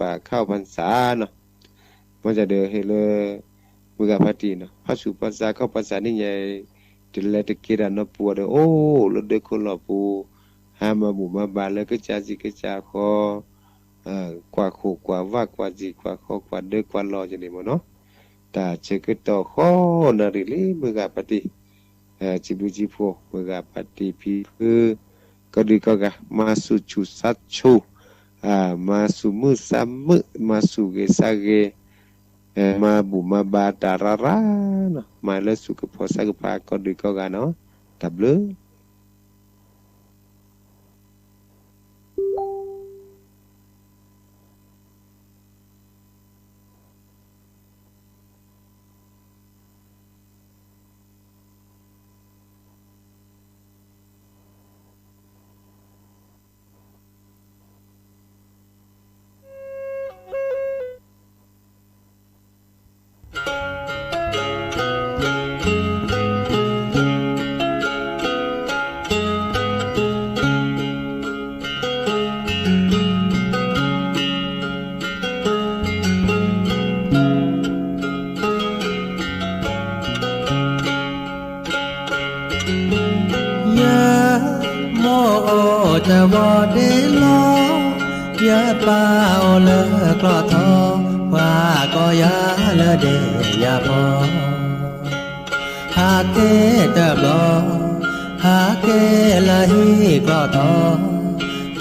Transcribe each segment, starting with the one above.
ပှၤခီၣ်ပှၤစးနီၤ, မ်ဒီးဟ့ၣ်လၢ မုၢ်ဂၤဖါတံၢ်နီၤ, ဖီၣ်ဆူၣ်ဖီၣ်စး ခီၣ်ဖီၣ်စးန့ၣ်ညါ, တလဲၤတက့ၤတၢ်နီတပူၤဒီး အိၣ်လၢဒၢခိၣ်လီၢ်ပူၤ, ဟးမၤဘူၣ်မၤဘါလၢကစၢ်စံၣ်ကစၢ်ဃီ, ကွၢ်ခိၣ်ကွၢ်ဝၣ် ကွၢ်စံၣ်ကွၢ်ဃီ ကွၢ်ဒၢကွၢ်လီၢ်ကန့ၣ်မ့ၢ်နီၤ, တၢ်ဆၢကတီၢ်ဃီနၣ်ရံၣ်လံ မုၢ်ဂၤဖါတံၢ် စံးဘျုးစံးဖှိၣ် မုၢ်ဂၤဖါတံၢ်ဖံဖု ကီၢ်ဒုးကီၢ်ဂၤ မၤဆူၣ်ဆူၣ်ဆါဆူၣ်, မၤဆူၣ်မုာ်ဆါမုာ် မၤဆူၣ်ဂ့ၤဆါဂ့ၤ, မၤဘူၣ်မၤဘါတၢ်ရၤရၤနီၤ, မၤလၢဆူၣ်ကဖီၣ်ဆါကဖး ကီၢ်ဒုးကီၢ်ဂၤနီၤ, တၢ်ဘျုး ယမိၢ်အိၣ်တဝီဒ့လီၤ, ယပၢ်အိၣ်လၢကျီၢ်ထီ, ပှၤကိးယၤလၢဒ့ၣ်ညါဖီ, ဟးက့ၤတဘျီ, ဟးက့ၤလၢဟံၣ်ကျီၢ်ထီ,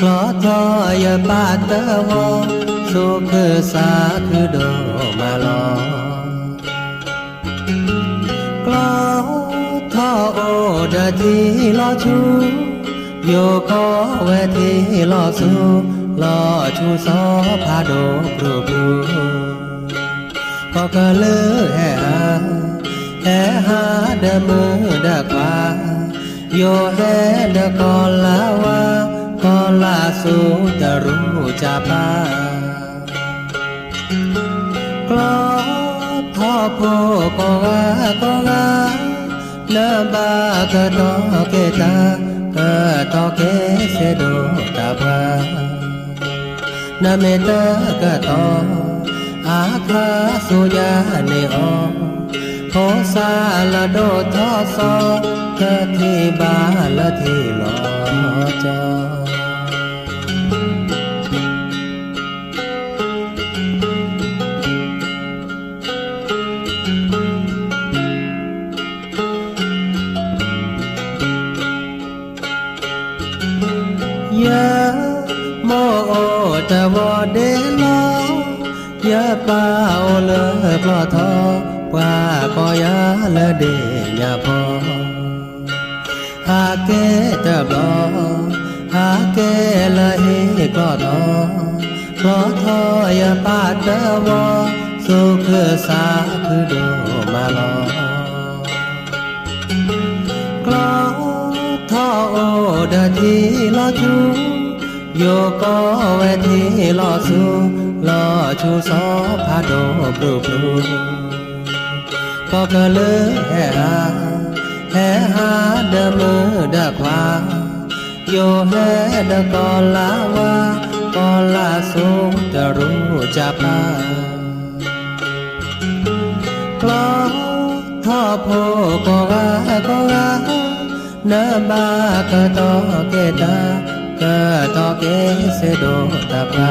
ကျီၢ်ထီယပၢ်တဝီ, သူၣ်ခုသးခုဒိၣ်မးလီၤ. ကျီၢ်ထီအိၣ်ဒီးထံလီၤဆူ, ယိၤကီဝဲထံလီၤဆူ, လီၤဆူစီၤဖးဒိၣ်ပြူၢ်ပြူၢ်, ကီၢ်ကလုာ်ဟဲဟး, ဟဲဟးဒီးမုၢ်ဒီးခွါ, ယိၤဟဲဒီးကီၤလၤဝါ, ကီၤလၤဆူတရူးကၢ်ဖး ကျီၢ်ထီဖိကိးဂၤကိးဂၤ, နဘၣ်ကတီၤက့ၤတၢ်, ကတီၤက့ၤစ့ဒိၣ်တၢ်ပှၤ, နမ့ၢ်တကတီၤ, အခါဆူညါန့ၣ်အီၤ, ဖိသၣ်လၢဒိၣ်ထီၣ်စီ, ကထံၣ်ဘၣ်လၢထံလီၤကၠီ ယမိၢ်အိၣ်တဝီဒ့လီၤ, ယပၢ်အိၣ်လၢကျီၢ်ထီ, ပှၤကိးယၤလၢဒ့ၣ်ညါဖီ, ဟးက့ၤတဘျီ, ဟးက့ၤလၢဟံၣ်ကျီၢ်ထီ, ကျီၢ်ထီယပၢ်တဝီ, သူၣ်ခုသးခုဒိၣ်မးလီၤ. ကျီၢ်ထီအိၣ်ဒီးထံလီၤဆူ, ယိၤကီဝဲထံလီၤဆူ, လီၤဆူစီၤဖးဒိၣ်ပြူၢ်ပြူၢ်, ကီၢ်ကလုာ်ဟဲဟး, ဟဲဟးဒီးမုၢ်ဒီးခွါ, ယိၤဟဲဒီးကီၤလၤဝါ, ကီၤလၤဆူတရူးကၢ်ဖး ကျီၢ်ထီဖိကိးဂၤကိးဂၤ, နဘၣ်ကတီၤက့ၤတၢ်, ကတီၤက့ၤစ့ဒိၣ်တၢ်ပှၤ,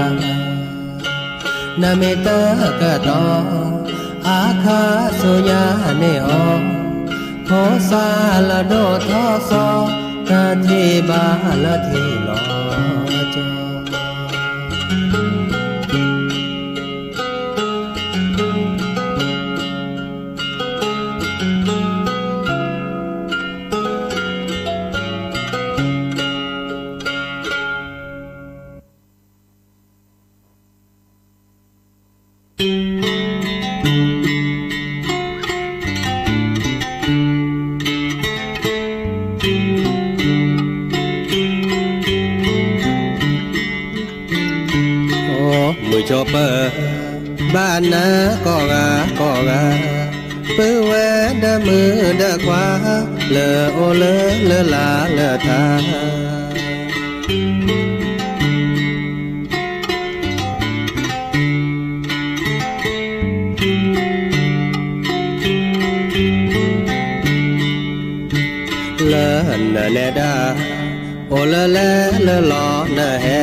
နမ့ၢ်တကတီၤ, အခါဆူညါန့ၣ်အီၤ, ဖိသၣ်လၢဒိၣ်ထီၣ်စီ, ကထံၣ်ဘၣ်လၢထံလီၤကၠီ အိၣ်မုၢ်ကၠီၤပၢ, ဘၣ်နၤကိးဂၤကိးဂၤ, ပုၢ်ဝဲၢ်ဒီးမုၣ်ဒီးခွါ, လၢအိၣ်လၢလၢလၢ်လၢထါ နနဲဒၣ် အိၣ်လၢလဲၤလၢလီၤနဟဲ,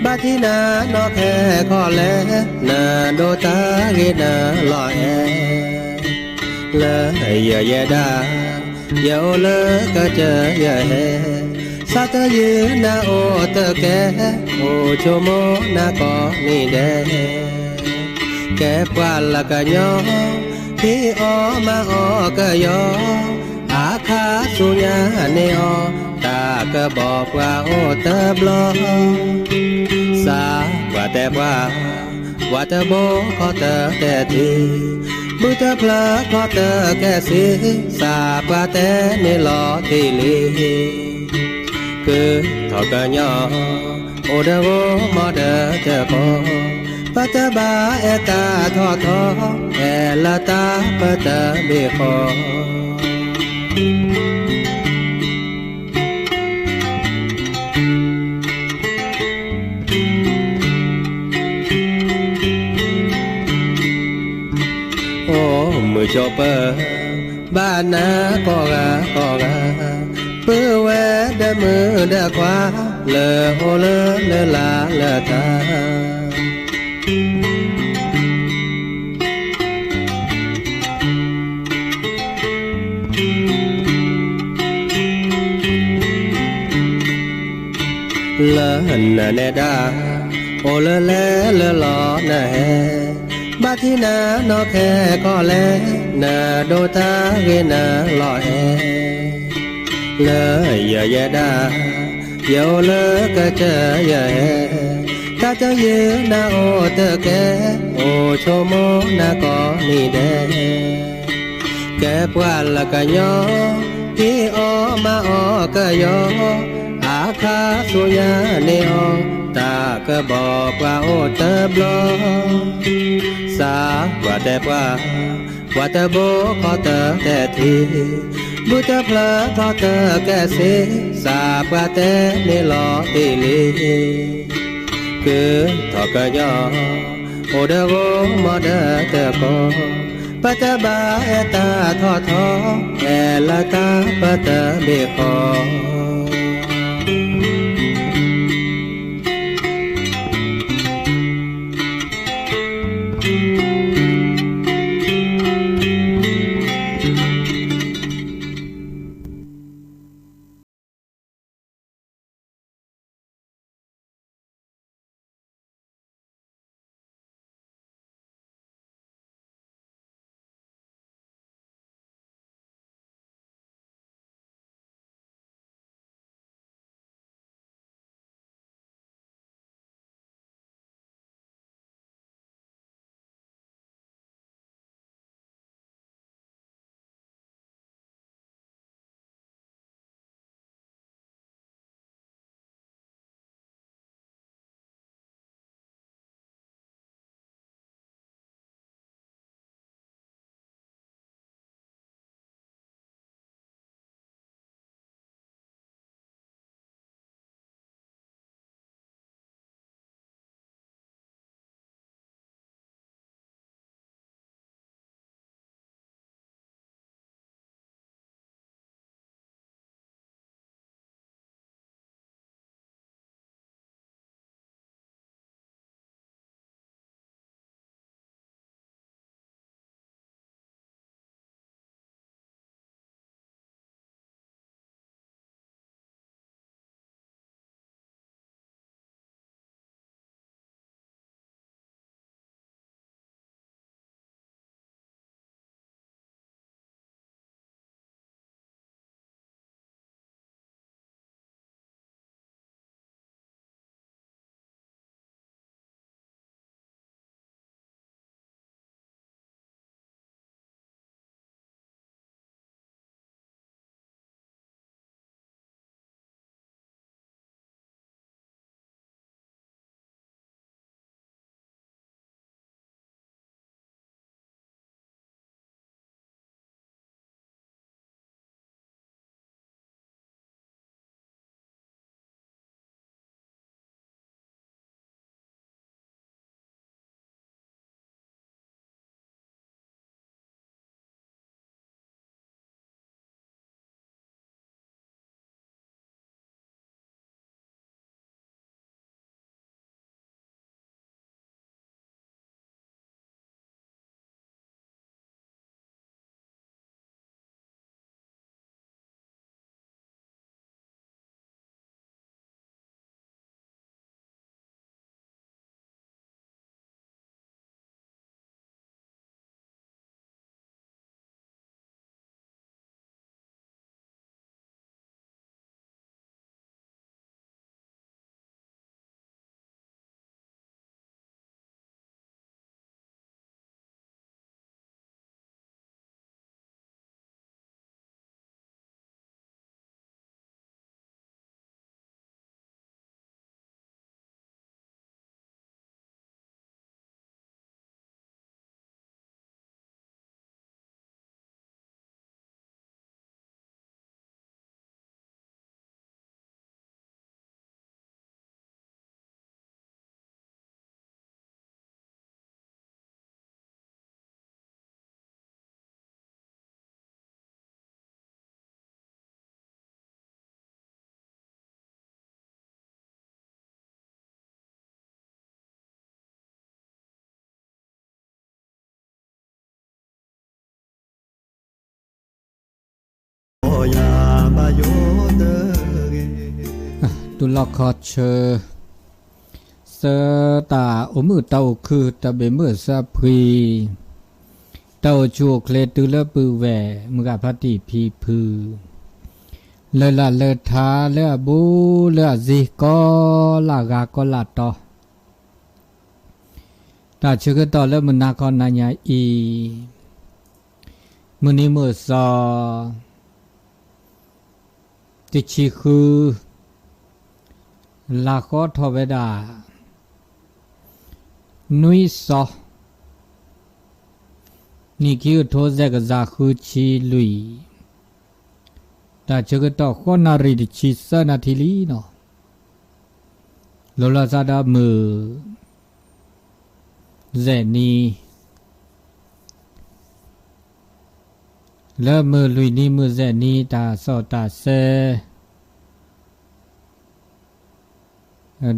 ဘၣ်ထံၣ်နၤနီၢ်ခဲခီလဲၣ်, နဒိးတၢ်ဂ့ၤနလီၤအဲၣ်, လၢယယဲဒၣ် ယအိၣ်လၢကစၢၢ်ယဟဲ, စးထီၣ်ယုၢ်နၤအိၣ်တကဲ, အိၣ်ဆိကမိၣ်နၤကိးနံၤဒဲး, ကဲပှၤလၢကညီ ဖံးအီၣ်မၤအီၣ်ကယီၤ, အခါဆူညါန့ၣ်အီၤ, တၢ်ကဘီပှၤအိၣ်တဘျီ, စးပှၤတဲပှၤ, ပှၤတဘိခီတတဲထံ, ဘုတဖျၢၣ်ခီတကဲစ့, စးပှၤတဲန့ၣ်လီၤတံၢ်လံ ကုၢ်ထီၣ်ကညီ, အိၣ်ဒီးဂီၤမီဒီးတကိး, ပတဘၣ်အဲၣ်တၢ်ထီၣ်ထီ, အဲၣ်လၢတၢ်ပတဘ့ၣ်ဃီ. အိၣ်မုာ်ဆိးပၢၤ ဘၣ်နၤကိးဂၤကိးဂၤ, ပုၢ်ဝဲၢ်ဒီးမုၣ်ဒီးခွါ, လၢအိၣ်လၢလၢလၢ်လၢ်တၢ် လၢနနဲဒၣ် အိၣ်လၢလဲၤလၢလီၤနဟဲ, ဘၣ်ထံၣ်နၤနီၢ်ခဲခီလဲၣ်, နဒိးတၢ်ဂ့ၤနလီၤအဲၣ်, လၢယယဲဒၣ် ယအိၣ်လၢကစၢၢ်ယဟဲ, တၢ်တယုၢ်နၤအိၣ်တကဲ, အိၣ်ဆိကမိၣ်နၤကိးနံၤဒဲး ကဲပှၤလၢကညီ, ဖံးအီၣ်မၤအီၣ်ကယီၤ, အခါဆူညါန့ၣ်အီၤ, တၢ်ကဘီပှၤအိၣ်တဘျီ, စးပှၤတဲပှၤ, ပှၤတဘိခီတတဲထံ, ဘုတဖျၢၣ်ခီတကဲစ့, စးပှၤတဲန့ၣ်လီၤတံၢ်လံ ကုၢ်ထီၣ်ကညီ, အိၣ်ဒီးဂီၤမီဒီးတကိး, ပတဘၣ်အဲၣ်တၢ်ထီၣ်ထီ, အဲၣ်လၢတၢ်ပတဘ့ၣ်ဃီ. တူၢ်လိာ်ခီဆၢ သၢတၢ်အိၣ်မုာ်တၢ်အိၣ်ခုၣ် တၢ်ဘၣ်မုာ်သးဖှံ တၢ်အိၣ်ဆူၣ်အိၣ်ချ့တုၤလၢပုၢ်ဝဲၢ် မုၢ်ဂၤဖါတံၢ်ဖံဖု လၢလၢ်လၢထါလၢအဘူးလၢအစ့ ကိးလၢဂၤကိးလၢတီ တၢ်ဆၢကတီၢ်လၢမုၢ်နၤခီနၤညါအံၤ မုၢ်နံၤမုၢ်သီ တဆံဃု လါဃီထီၣ်ဝဲဒၣ် နွံသီ နံၣ်ခံကထိ စဲးကစၢ်ဃုဆံလွံၢ် တၢ်ဆၢကတီၢ် ဃိးနၣ်ရံၣ်တဆံသၢနၣ်ထံလံနီၤ. လီၤလီၤဆီဆီဒီးမုၢ်စဲးနံၤ လၢမုၢ်လွံၢ်နံၤမုၢ်စဲးနံၤ တၢ်စီၣ်တၢ်ဆဲ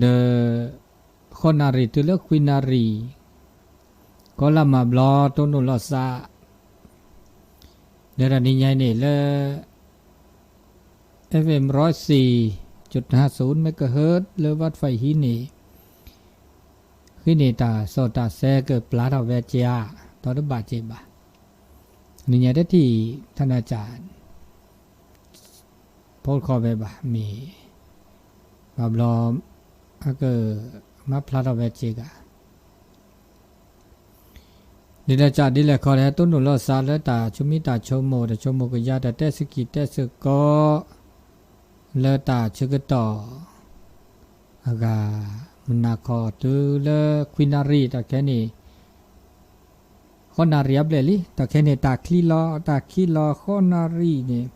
ဒီး ဃိးနၣ်ရံၣ်တုၤလၢခွံနၣ်ရံၣ် ကိးလၢမၤဘျီ တိၢ်နီၣ်လီၤသး လၢတၢ်နံၤညါအံၤန့ၣ်လၢ FM ร้อยสี่จุดห้าศูนย์ megahertz လၢဝးဖၢၣ်ဟံးန့ၣ် ဃ့န့ၢ်တၢ်စီၣ်တၢ်ဆဲကပျၢ်ထီၣ်ဝဲက့ၤဧါ ဒီးတဘၣ်က့ၤဘၣ်. နံၤညါတထံၣ် ထနၢ်ကၢ် ဖိတခီဝဲဘၣ် မ့ၢ် ဘၣ်ဘျီ အက မၤဖျါထီၣ်ဝဲက့ၤဂၤ ဒ်လဲၣ်ကၢ်ဒ်လဲၣ်ခီ ဟဲတိၢ်နီၣ်လီၤသးလၢတၢ်ဆိမိၣ်တၢ်ဆိကမိၣ်ကယၤ တၢ်တဲစ့ၢ်ကီးတဲစ့ၢ်ကီး လၢတၢ်ဆၢကတီၢ်အဂၤ မုၢ်နၤခီတုၤလၢခွံနၣ်ရံၣ် တၢ်ခဲန့ၣ် ဃိးနၣ်ရံၣ်အဘျဲၣ်လံ တၢ်ခဲန့ၣ် တၢ်ချံလီၤ တၢ်ခံလီၤ ဃိးနၣ်ရံၣ်န့ၣ်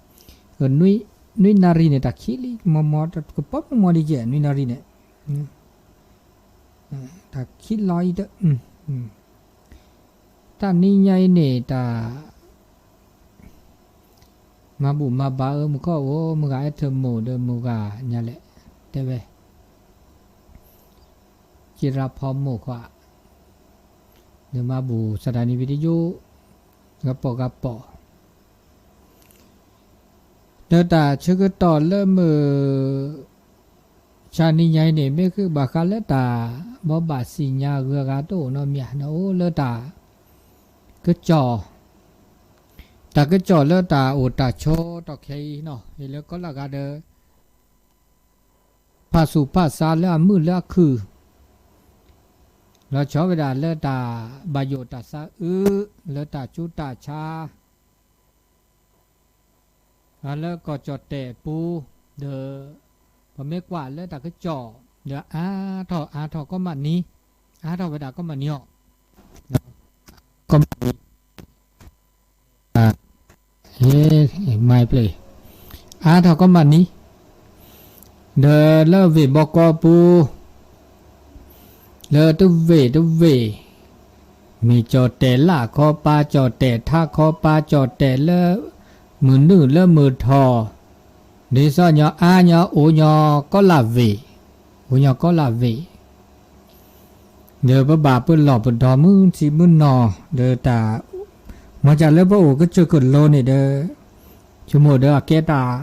နွံနၣ်ရံၣ်န့ၣ် တၢ်ခံလံ မီမီ ကပီၤမီမီဒ်ကဲ နွံနၣ်ရံၣ်န့ၣ် တၢ်ခံလီၤအံၤတ တၢ်နံၤညါအံၤန့ၣ် တၢ် မၤဘူၣ်မၤဘါအၢ မုၢ်ခီၣ်ဧိၤ မုၢ်ဂၤအဲၣ်ထၢၣ်မိၢ်ဒီးမုၢ်ဂၤညါလဲၣ် တဲဝဲ က့ရၢဖီမိၢ်ခွါ ဒီးမၤဘူၣ် စးထၣ်နံၣ်ဝံၤတယိ ဂၤပီၢ်ဂၤပီၢ် ဒီးတၢ်ဆၢကတီၢ်လၢမုၢ် ဆါနံၤညါအံၤန့ၣ် မ့ၢ်ဃ့ဘၣ်ဃးလၢတၢ် ဘီဘၣ်စံၣ်ညါဂုၤအဂၤတအိၣ်နီတမံၤ နအိၣ်လၢတၢ်ကစီၣ် တၢ်ကစီၣ်လၢတၢ်အိၣ်တၢ်ဆိးထီၣ်ခဲအံၤနီၤ ဟ့ၣ်လၢကီၢ်လၢအဂၤဒီး ဖးဆူၣ်ဖးဆါလၢအမုာ်လၢအခုၣ် လီၤဆီဝဲဒၣ်လၢတၢ်ဘၣ်ယိၣ်တၢ်သးအုး လၢတၢ်ဆူးတၢ်ဆါ လၢကီၢ်ကၠီၣ်တဲၣ်အပူၤ ဒီး ပမ့ၢ်ကွၢ်လၢတၢ်ကစီၣ် ဒီးအါထီၣ်အါထီၣ်ကိးမုၢ်နံၤ အါထီၣ်ဝဲဒၣ်ကိးမုၢ်နံၤအီၤ ကိးမုၢ်နံၤ မၤပျ့ၤ အါထီၣ်ကိးမုၢ်နံၤ ဒီးလၢဝ့ၢ်ဘီကီပူၤ လၢတဝ့ၢ်တဝ့ၢ် မ့ၢ်ကၠီၣ်တဲၣ်လၢ်ခီပၤ ကၠီၣ်တဲၣ်ထါခီပၤ ကၠီၣ်တဲၣ်လၢ မုၢ်နုာ်လၢမုၢ်ထီၣ် ဒ်သိးညီအါညီအိၣ်ညီကီလၢ်ဝ့ၢ် အိၣ်ညီကီလၢ်ဝ့ၢ် ဒီးပဘၣ်ပလီၢ်ပဒီမုၢ်ထံမုၢ်နီၢ် ဒီးတၢ် မၤစၢၤလၢပအိၣ်ကစၢၢ်ကလိန့ၣ်ဒီး ဆိကမိၣ်ဒီးအကဲတၢ်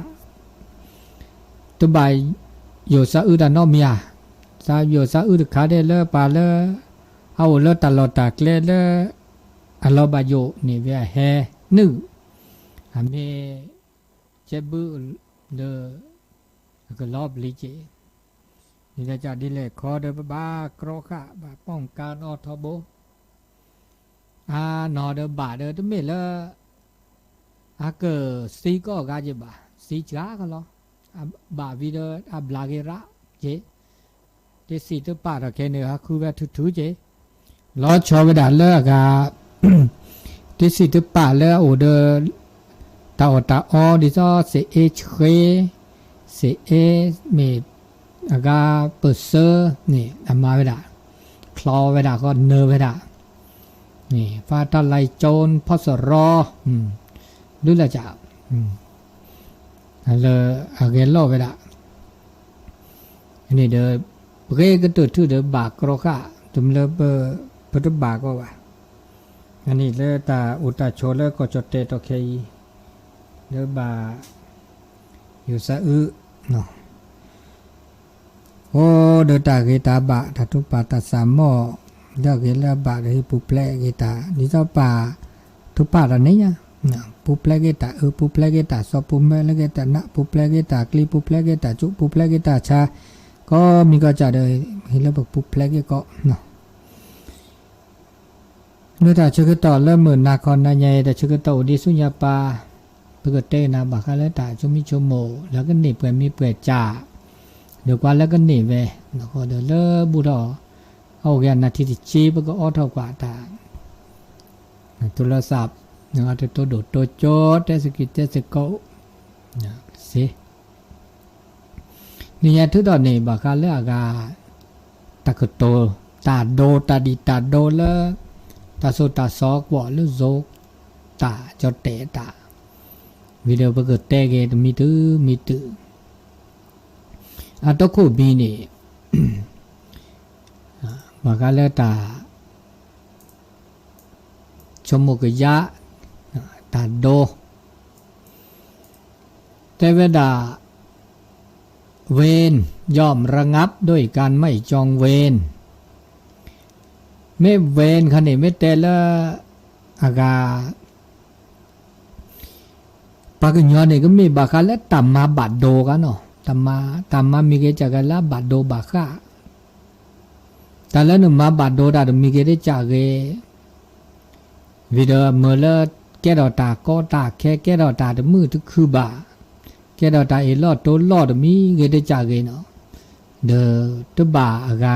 တဘၣ်ယိၣ်သးအုးတၢ်နီတမံၤဧါ, သးယိၣ်သးအုးတခါဒဲးလၢပှၤလၢ အအိၣ်လၢတၢ်လီၢ်တၢ်ကျဲလၢ အလီၤဘၣ်ယိၣ်န့ၣ်ဝဲအဟဲနုာ်, အမ့ၢ် ကဲဘုလၢ အကလီၤပျံၤက့ၤ, ဒ်လဲၣ်ကဒ်လဲၣ်ခီဒီးပဘၣ်ကြီဃာ် ဘၣ်ပီၣ်ကါနီထီဘိ အါနီၤဒီးဘၣ်ဒီးတမ့ၢ်လၢ အကသံကီၢ်ဂၤက့ၤဘၣ်, သံစှၤကလီၤ, ဘၣ်ဝံၤဒီးအဘျါက့ၤရၣ်က့ၤ, တ့စံးတပာ်ထီၣ်ခဲန့ၣ် ဟးဃုဝဲထုထုက့ၤ, လီၤဆီဝဲဒၣ်လၢအဂၤ တ့စံးတပာ်လၢအအိၣ်ဒီး တၢ်အီၣ်တၢ်အီဒ်သိး စ့အ့ဆှ့, စ့အ့မ့ၢ် အဂၤပၢၢ်ဆၢန့ၣ် အမၤဝဲဒၣ်, ချီဝဲဒၣ်ဃီနၢဝဲဒၣ်, ဖးတၢ်လံကၠိဖီၣ်စရီ ဒုးလၢက လၢအဂဲၤလီၤဝဲဒၣ်, န့ၣ်ဒီး ပဂ့ၤကတၢၢ်ထူၣ်ဒီးဘၣ်ကြီဃာ် တမ့ၢ်လၢပတဘၣ်ကီဘၣ်, အန့ၣ်လၢတၢ်အိၣ်တၢ်ဆိးလၢကီၢ်ကၠီၣ်တဲာ်တီၢ်ခဲအံၤ, လၢဘၣ် ယိၤစၢအု, အိၣ်ဒီးတၢ်ဂ့ၤတၢ်ဘၣ် တၢ်ထုကဖၣ်တၢ်စၢ်မီၢ်, လၢအဂ့ၤလၢအဘၣ်ဒီး ဟ့ၣ်ပူၤဖျဲးက့ၤတၢ် ဒ်သိးပာ်ထုကဖၣ်တၢ်န့ၣ်ညါ, ပူၤဖျဲးက့ၤတၢ်အၢ ပူၤဖျဲးက့ၤတၢ်စီ ပူၤဖျဲးက့ၤတၢ်နး ပူၤဖျဲးက့ၤတၢ်ကျံ ပူၤဖျဲးက့ၤတၢ်စူး ပူၤဖျဲးက့ၤတၢ်ဆါ, ကိးမံၤကိးကၢ်ဒီး ဟ့ၣ်လၢပကပူၤဖျဲးက့ၤကိး လၢတၢ်ဆၢကတီၢ်လၢမုၢ်နၤခီနၤညါအံၤ တၢ်ဆၢကတီၢ်အိၣ်ဒံးဆူညါပၢ်, ပကတဲကနၣ်ဘၣ်ဃးလၢတၢ်ဆိမိၣ်ဆိမိၣ် လၢကန့ၢ်ပှဲၤမံပှဲၤကၢ်, ဒီးကွၢ်လၢကန့ၢ်ဝဲ, ဒီးလၢဘူၣ်ထီၣ်အီၣ်ဂ့ၤအနၢ်ထံတစ့ ပကအိးထီၣ်ကွၢ်တၢ် တိလီၤစး တတိၢ်ဒိၣ်တိကၠိ တဲစကံးတဲစကီး စ့ နံၤညါထုးထီၣ်န့ၣ် ဘၣ်ဃးလၢအဂၤ တၢ်ကတိၤ တၢ်ဒိ တၢ်ဒံၣ်တၢ်ဒိလၢ တၢ်ဆိၣ်တၢ်ဆီကွီၢ်လၢ Zoom တၢ်ကၠီတဲာ်တၢ် video ပကတဲက့ၤတမံၤတုၤမံၤတုၤ အတီခိၣ်မံၤန့ၣ် ဘၣ်ဃးလၢတၢ် ဆိကမိၣ်ကယၢ် တၢ်ဒိ တဲဝဲဒၣ် เวรย่อมระงับด้วยการไม่จองเวร မ့ၢ် เวร ခါန့ၣ် မ့ၢ်တဲလၢ အဂၤ ပှၤကညီန့ၣ် ကမ့ၢ်ဘၣ်ဃးလၢတၢ်မၤဘၣ်ဒိဂၤနီၤ, တၢ်မၤ တၢ်မၤမံၤဂ့ၤစၢ်ဂ့ၤလၢအဘၣ်ဒိဘၣ်ဃး, တၢ်လၢနမၤဘၣ်ဒိတၢ်တမံၤဂ့ၤတစၢ်ဂ့ၤ, ဝံၤဒီးမ့ၢ်လၢ ကဲထီၣ်တၢ်ကီတၢ်ခဲ ကဲထီၣ်တၢ်တမုာ်တခုၣ်ဘၣ်, ကဲထီၣ်တၢ်အ့ၣ်လိာ်တိလိာ်တမံၤဂ့ၤတစၢ်ဂ့ၤနီၤ, ဒီးတဘၣ်အဂၤ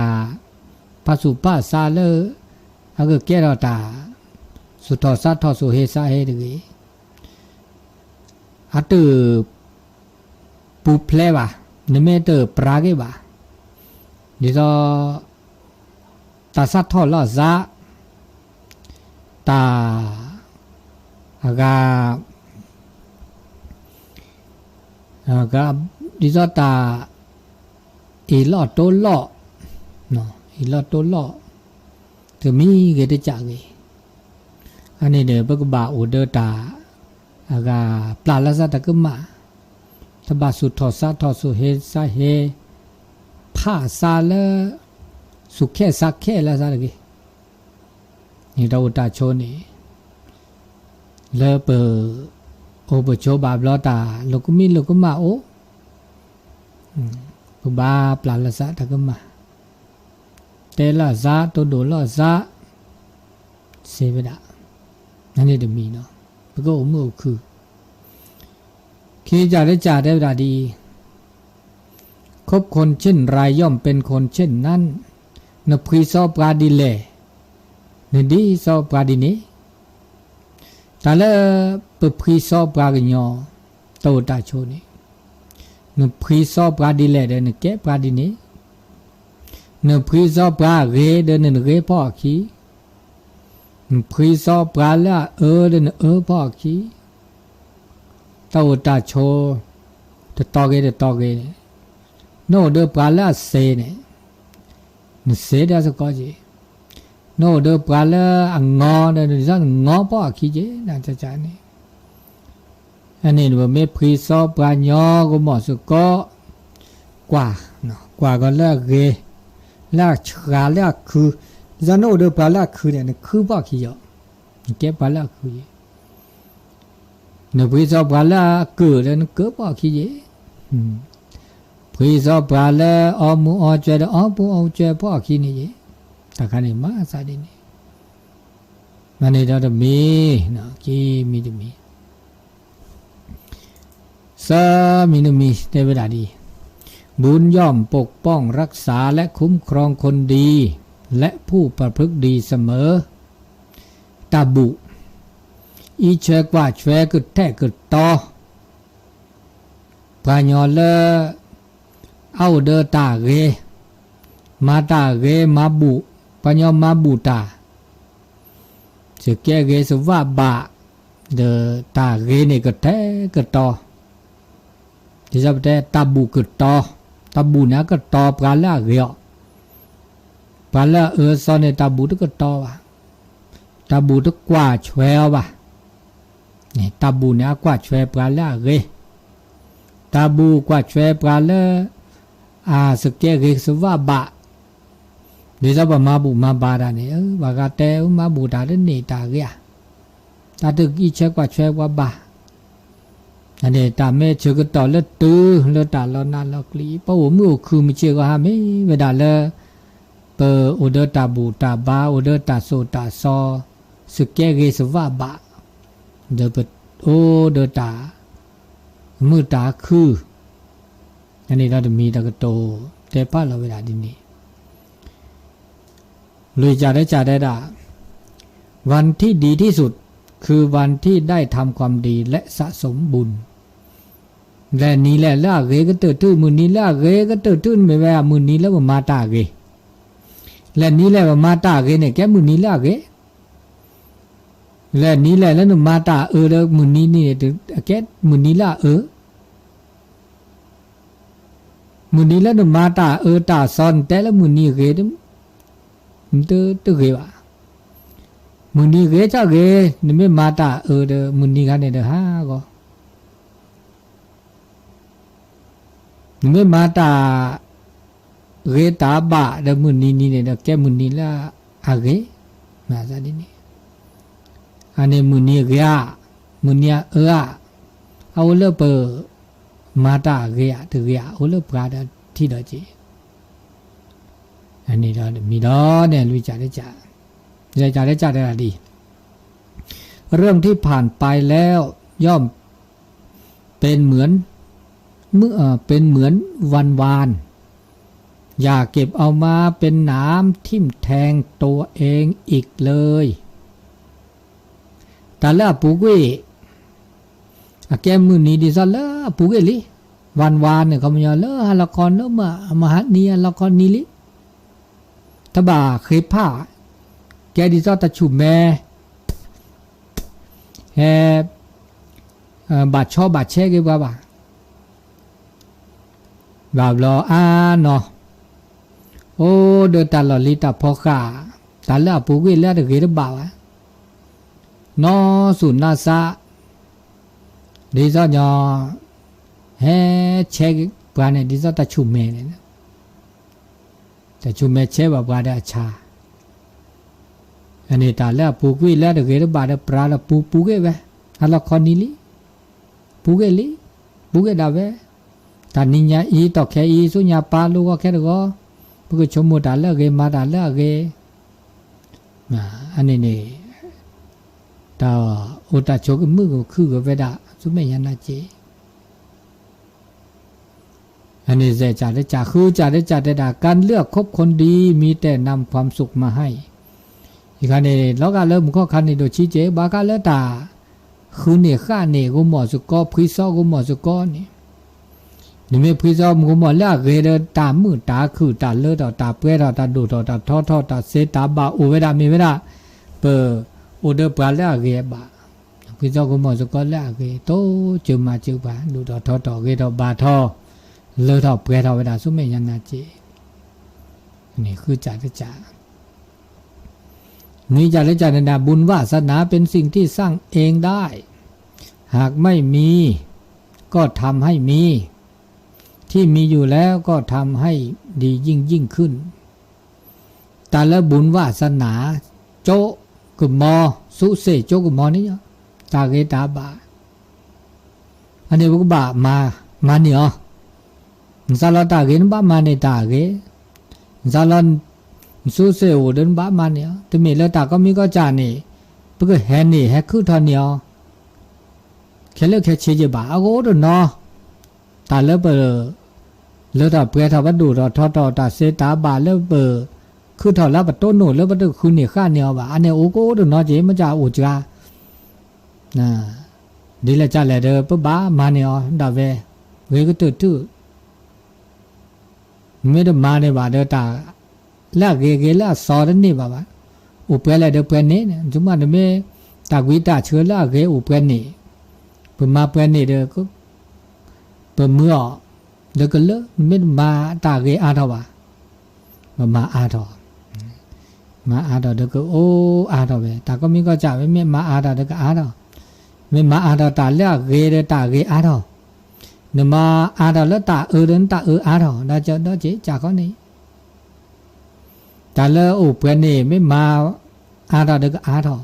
ဖးဆူၣ်ဖးဆါလၢ အကကဲထီၣ်တၢ် ဆူၣ်ထီၣ်စးထီၣ်ဆူၣ်ဟ့စးဟ့တဂ့ၤ အတပူၤဖျဲးဘၣ်, နမ့ၢ်တပြးက့ၤဘၣ်, ဒ်သိး တၢ်စးထီၣ်လီၤစး, တၢ် အဂၤ ဒ်သိးတၢ် အ့ၣ်လိာ်တိလိာ်, အ့ၣ်လိာ်တိလိာ်, တမံၤဂ့ၤတစၢ်ဂ့ၤ, အန့ၣ်ဒီး ပကဘၣ်အိၣ်ဒီးတၢ် အဂၤပျၢ်လၢစးတၢ်ကမၣ်, တဘၣ်ဆူၣ်ထီၣ်စးထီၣ်ဆူၣ်ဟ့စးဟ့, ဖးစးလၢ ဆူၣ်ခဲစးခဲလၢစးတဂ့ၤ, န့ၣ်တၢ်အိၣ်တၢ်ဆိးန့ၣ် လၢပ အိၣ်ပဆိးဘၣ်ဘျီတၢ် လိာ်ကမံလိာ်ကမၣ်အိၣ်, ပဘၣ်ပျၢ်လၢစးတၢ်ကမၣ်, တဲလၢအစး တိၢ်ဒိၣ်လၢအစး, စ့ဝဲဒၣ်, နန့ၣ်တမံၤနီၤ, ပကအိၣ်မုာ်အိၣ်ခုၣ်, ခံကစၢ်တကစၢ်တဲဝဲဒၣ်ဒ်အံၤ, คบคนเช่นไรย่อมเป็นคนเช่นนั้น, နဖှံစီပှၤဒ်လဲၣ်, နဒ်စီပှၤဒ်န့ၣ်, တၢ်လၢ ပဖှံစီပှၤကညီ တၢ်အိၣ်တၢ်ဆိးန့ၣ်, နဖှံစီပှၤဒ်လဲၣ်ဒီး နကဲပှၤဒ်န့ၣ်, နဖှံစီပှၤအဂ့ၤဒီး နဂ့ၤဖီၣ်အခံ, နဖှံစီပှၤလၢအအၢဒီး နအၢဖီၣ်အခံ, တၢ်အိၣ်တၢ်ဆိး တတီၤဂ့ၤတတီၤဂ့ၤန့ၣ်, နအိၣ်ဒီးပှၤလၢအစ့န့ၣ် နစ့ဒၣ်စ့ၢ်ကီးက့ၤ, နအိၣ်ဒီးပှၤလၢအငီဒီး နဒ်သိးနငီဖီၣ်အခံက့ၤ နန့ၣ်, အန့ၣ်ပမ့ၢ်ဖှံစီပှၤညီကမီၤစ့ၢ်ကီး, ကွၢ်, ကွၢ်ကီးလၢအဂ့ၤ, လၢအဆှးလၢအခု, ဒ်သိးနအိၣ်ဒီးပှၤလၢအခုန့ၣ် နခုဖီၣ်အခံက့ၤ, နကဲပှၤလၢအခုက့ၤ နဖှံစီပှၤလၢအကၢၣ်ဒီး နကၢၣ်ဖီၣ်အခံက့ၤ, ဖှံစီပှၤလၢအီမူၤအီစှဲၤဒီး အီမူၤအီစှဲၤဖီၣ်အခံန့ၣ်က့ၤ, တၢ်ခါန့ၣ်မၤသးဒ်န့ၣ်, မ့ၢ်န့ၣ်ဒီးတမံၤ, ခံမံၤတမံၤ သၢမံၤတမံၤတဲဝဲဒၣ်ဒ်အံၤ, บุญย่อมปกป้องรักษาและคุ้มครองคนดี และผู้ประพฤติดีเสมอ, တၢ်ဘူၣ် အံးဆွဲကွၢ်ဆွဲကထဲးကတီၤ ပှၤညီလၢ အအိၣ်ဒီးတၢ်ဂ့ၤ, မၤတၢ်ဂ့ၤမၤဘူၣ်, ပှၤညီမၤဘူၣ်တၢ်, စကဲဂ့ၤစဝးဘၣ်, ဒီးတၢ်ဂ့ၤန့ၣ်ကထဲးကတီၤ, ဒ်သိးပတဲတၢ်ဘူၣ်ကတီၤ, တၢ်ဘူၣ်န့ၣ်အကတီၤပှၤလၢအဂ့ၤအီၤ, ပှၤလၢအအၢအသီန့ၣ် တၢ်ဘူၣ်တကတီၤဘၣ်, တၢ်ဘူၣ်တကွၢ်ဆွဲအီၤဘၣ်, တၢ်ဘူၣ်န့ၣ်အကွၢ်ဆွဲပှၤလၢအဂ့ၤ, တၢ်ဘူၣ်ကွၢ်ထွဲပှၤလၢ အစကဲဂ့ၤစဝးဘၣ်, ဒ်သိးပမၤဘူၣ်မၤဘါတၢ်န့ၣ် ပှၤဂၤတဲ မၤဘူၣ်တၢ်တန့ၢ်တၢ်ဂ့ၤဧါ, တၢ်တကံဆဲကွၢ်ထွဲပှၤဘၣ်, န့ၣ်တၢ်မ့ၢ်ဆၢကတီၢ်လၢတုၤလၢတၢ်လီၤနးလီၤကျံ, ပအိၣ်မုာ်အိၣ်ခုၣ်မုာ်စ့ၢ်ကီးဟါမ့ၢ်ဝဲဒၣ်လၢ ပအိၣ်ဒီးတၢ်ဘူၣ်တၢ်ဘါ အိၣ်ဒီးတၢ်သိၣ်တၢ်သီ စကဲဂ့ၤစဝးဘၣ်, ဒီးပအိၣ်ဒီးတၢ် မုာ်တၢ်ခုၣ်, န့ၣ်ဒီးတမံၤတကတိၤ တဲဖးလီၤဝဲဒၣ်ဒ်န့ၣ်, လွံၢ်ကၠၢ်တကၠၢ်တဲဒၣ်, วันที่ดีที่สุด คือวันที่ได้ทำความดีและสะสมบุญ လဲၣ်နံၤလဲၣ်လၢအဂ့ၤကတၢၢ်ထူၣ် မုၢ်နံၤလၢအဂ့ၤကတၢၢ်ထူၣ်န့ၣ်မ့ၢ်ဝဲ မုၢ်နံၤလၢပမၤတၢ်အဂ့ၤ, လဲၣ်နံၤလဲၣ်ပမၤတၢ်အဂ့ၤန့ၣ် ကဲမုၢ်နံၤလၢအဂ့ၤ, လဲၣ်နံၤလဲၣ်လၢနမၤတၢ်အအၢဒီးမုၢ်နံၤန့ၣ် ကဲမုၢ်နံၤလၢအအၢ မုၢ်နံၤလၢနမၤတၢ်အၢတၢ်သီ နတဲလၢမုၢ်နံၤဂ့ၤ, တဂ့ၤဘၣ်. မုၢ်နံၤဂ့ၤကီဂ့ၤ, နမ့ၢ်မၤတၢ်အၢဒီး မုၢ်နံၤခါန့ၣ်ဒီးဟးဂီၤ, နမ့ၢ်မၤတၢ်ဂ့ၤတၢ်ဘၣ်ဒီးမုၢ်နံၤနံၤန့ၣ်ဒီး ကဲမုၢ်နံၤလၢအဂ့ၤ, မၤသးဒ်န့ၣ်, အန့ၣ်မုၢ်နံၤအဂ့ၤဧါ, မုၢ်နံၤအအၢဧါ, အအိၣ်လၢပ မၤတၢ်အဂ့ၤဧါ တဂ့ၤဧါ အိၣ်လၢပှၤဒီးထံၣ်ဒီးက့ၤ, အန့ၣ်ဒီးတမံၤဒီးန့ၣ် လွံၢ်ကၠၢ်တကၠၢ်, ယဲၢ်ကၠၢ်တကၠၢ်တဲဒၣ်ဒ်အံၤ, เรื่องที่ผ่านไปแล้วย่อมเป็นเหมือน เอ่อ เป็นเหมือนวันวาน อย่าเก็บเอามาเป็นหนามทิ่มแทงตัวเองอีกเลย တၢ်လၢအပူၤကွံာ် အကဲမုၢ်နံၤဒ်သိးလၢအပူၤကွံာ်လံ, ဝၣ်ဝၣ်န့ၣ် ခီပညီလၢဟါလီၤခီနၢမုၢ် မဟါနံၤဟါလီၤခီနံၤလံ, တဘၣ်ဃ့ဖး, ကဲဒ်သိးတၢ်ဆူၣ်မဲ ဟဲ ဘၣ်ဆီဘၣ်ဆဲက့ၤပှၤဘၣ် ဘၣ်ဘျီအါနီၤ, အိၣ်ဒီးတၢ်လီၢ်လံၤတၢ်ဖီဃာ်, တၢ်လၢအပူၤကွံာ်လၢအတဂ့ၤတဘၣ်ဘၣ်, နီၢ်သူၣ်နီၢ်သး, ဒ်သိးညီ ဟဲဆဲပှၤန့ၣ် ဒ်သိးတၢ်ဆူၣ်မဲန့ၣ်, တၢ်ဆူၣ်မဲဆဲဘၣ်ပှၤဒီးအဆၣ်, အန့ၣ်တၢ်လၢအပူၤကွံာ်လၢအတဂ့ၤတဘၣ်ဒီး ပြၤဒီးပူၤပူၤကွံာ်ဝဲ, ဟါလီၤခီနံၤလံ, ပူၤကွံာ်လံ, ပူၤကွံာ်ဒၣ်ဝဲ, တၢ်နံၤညါအံၤ တီၢ်ခဲအံၤ ဆူညါပၢ်လိၣ်ဂီၢ်ခဲတဂီၤ, ပကဆိကမိၣ်တၢ်လၢအဂ့ၤ မၤတၢ်လၢအဂ့ၤ, အန့ၣ်န့ၣ် တၢ်အိၣ်တၢ်ဆိးကမုာ်ကခုၣ်က့ၤဝဲဒၣ် ဆူမဲာ်ညါနၤစ့ အန့ၣ်စဲးကၢ်တကၢ် ဃုကၢ်တကၢ်တဲဒၣ် การเลือกคบคนดีมีแต่นำความสุขมาให้ ယခါန့ၣ် လီၤဂာ်လၢမူခီၣ်ခါန့ၣ် ဒိၣ်ဆံးက့ ဘၣ်ဃးလၢတၢ်ဃုန့ၢ်ဃာ်န့ၢ် ဂိၢ်မီၢ်စ့ၢ်ကီး ဖှံသီဂိၢ်မီၢ်စ့ၢ်ကီးန့ၣ်, နမ့ၢ်ဖှံသီဂိၢ်မီၢ်လၢအဂ့ၤဒီး တၢ်မုာ်တၢ်ခုၣ် တၢ်လၢထီၣ်တၢ်ဒိၣ်ထီၣ်တၢ်ထီထီၣ် တၢ်စ့တၢ်ဘၣ်အိၣ်ဝဲဒၣ်မ့ၢ်ဝဲဒၣ် ပအိၣ်ဒီးပှၤလၢအဂ့ၤအဘၣ် ဖှံသီဂိၢ်မီၢ်စ့ၢ်ကီးလၢအဂ့ၤ တိစၢၤမၤစၢၤပှၤ ဒိၣ်ထီၣ်ထီထီၣ် ဂ့ၤထီၣ်ဘၣ်ထီၣ် လၢထီၣ်ပှဲၤထီၣ်ဝဲဒၣ်ဆူမဲာ်ညါနၤစ့ န့ၣ်ဃုကၢ်တကၢ် နွံကၢ်တကၢ်န့ၣ် บุญวาสนาเป็นสิ่งที่สร้างเองได้ หากไม่มีก็ทำให้มี ที่มีอยู่แล้วก็ทำให้ดียิ่งๆขึ้น တၢ်လၢ บุญวาสนา ကၠိကမီၤ စုစ့ၣ်ကၠိကမီၤန့ၣ် တၢ်ဂ့ၤတၢ်ဘၣ် အန့ၣ်ပကဘၣ်မၤ မၤန့ၢ်အီၤ, နစးလီၤတၢ်ဂ့ၤ နဘၣ်မၤန့ၢ်တၢ်ဂ့ၤ, နစးလီၤ နစုစ့ၣ်အိၣ်ဒီး နဘၣ်မၤန့ၢ်အီၤ, တမ့ၢ်လၢတၢ်ကိးမံၤကိးကၢ်န့ၣ် ပကဟဲန့ၢ် ဟဲခုၣ်ထီၣ်န့ၢ်အီၤ ခဲလၢာ်ခဲဆ့က့ဘၣ်, အကအိၣ်တနီၤ တၢ်လၢပ လၢထီၣ်ပှဲၤထီၣ် ပဒိၣ်ထီၣ်ထီထီၣ် တၢ်စ့တၢ်ဘၣ်လၢပ ခုၣ်ထီၣ်လၢပတိၢ်နီၣ်လၢပတဃုန့ၢ်ဃာ်န့ၢ်အီၤဘၣ်, အန့ၣ်အိၣ်ကအိၣ်တနီၤက့ မ့ၢ်ကအိၣ်စှၤ ဒ်လဲၣ်ကလဲၣ်ဒီး ပဘၣ်မၤန့ၢ်အီၤဒၣ်ဝဲ ဂ့ၤကတၢၢ်ထူၣ် မ့ၢ်တမၤန့ၢ်ဘၣ်ဒီး တၢ်လၢအဂ့ၤဂ့ၤလၢအသီတန့ၢ်ဘၣ်ဘၣ်, အိၣ်ပှဲၤလဲၣ်ဒီးပှဲၤန့ၣ်, မ့ၢ်တမ့ၢ်တၢ်ကွံတၢ်ဆၢလၢအဂ့ၤအိၣ်ပှဲၤန့ၣ်, ပမၤပှဲၤန့ၣ်ဒီး ပမၢအီၤ ဒီးကလၢ မ့ၢ်တမၤတၢ်ဂ့ၤအါထီၣ်ဘၣ်, ပမၤအါထီၣ်, မၤအါထီၣ်ဒီးကအိၣ်အါထီၣ်ဝဲ, တၢ်ကိးမံၤကိးကၢ်ဝဲ မ့ၢ်မၤအါထီၣ်ဒီးကအါထီၣ်, မ့ၢ်မၤအါထီၣ်တၢ်လၢအဂ့ၤဒီးတၢ်ဂ့ၤအါထီၣ်, နမၤအါထီၣ်လၢတၢ်အၢဒီး နတၢ်အၢအါထီၣ် ဒီးကဒီးက့ၤကၢ်ခီန့ၣ်, တၢ်လၢအိၣ်ပှဲၤန့ၣ် မ့ၢ်မၤအါထီၣ်ဒီးကအါထီၣ်,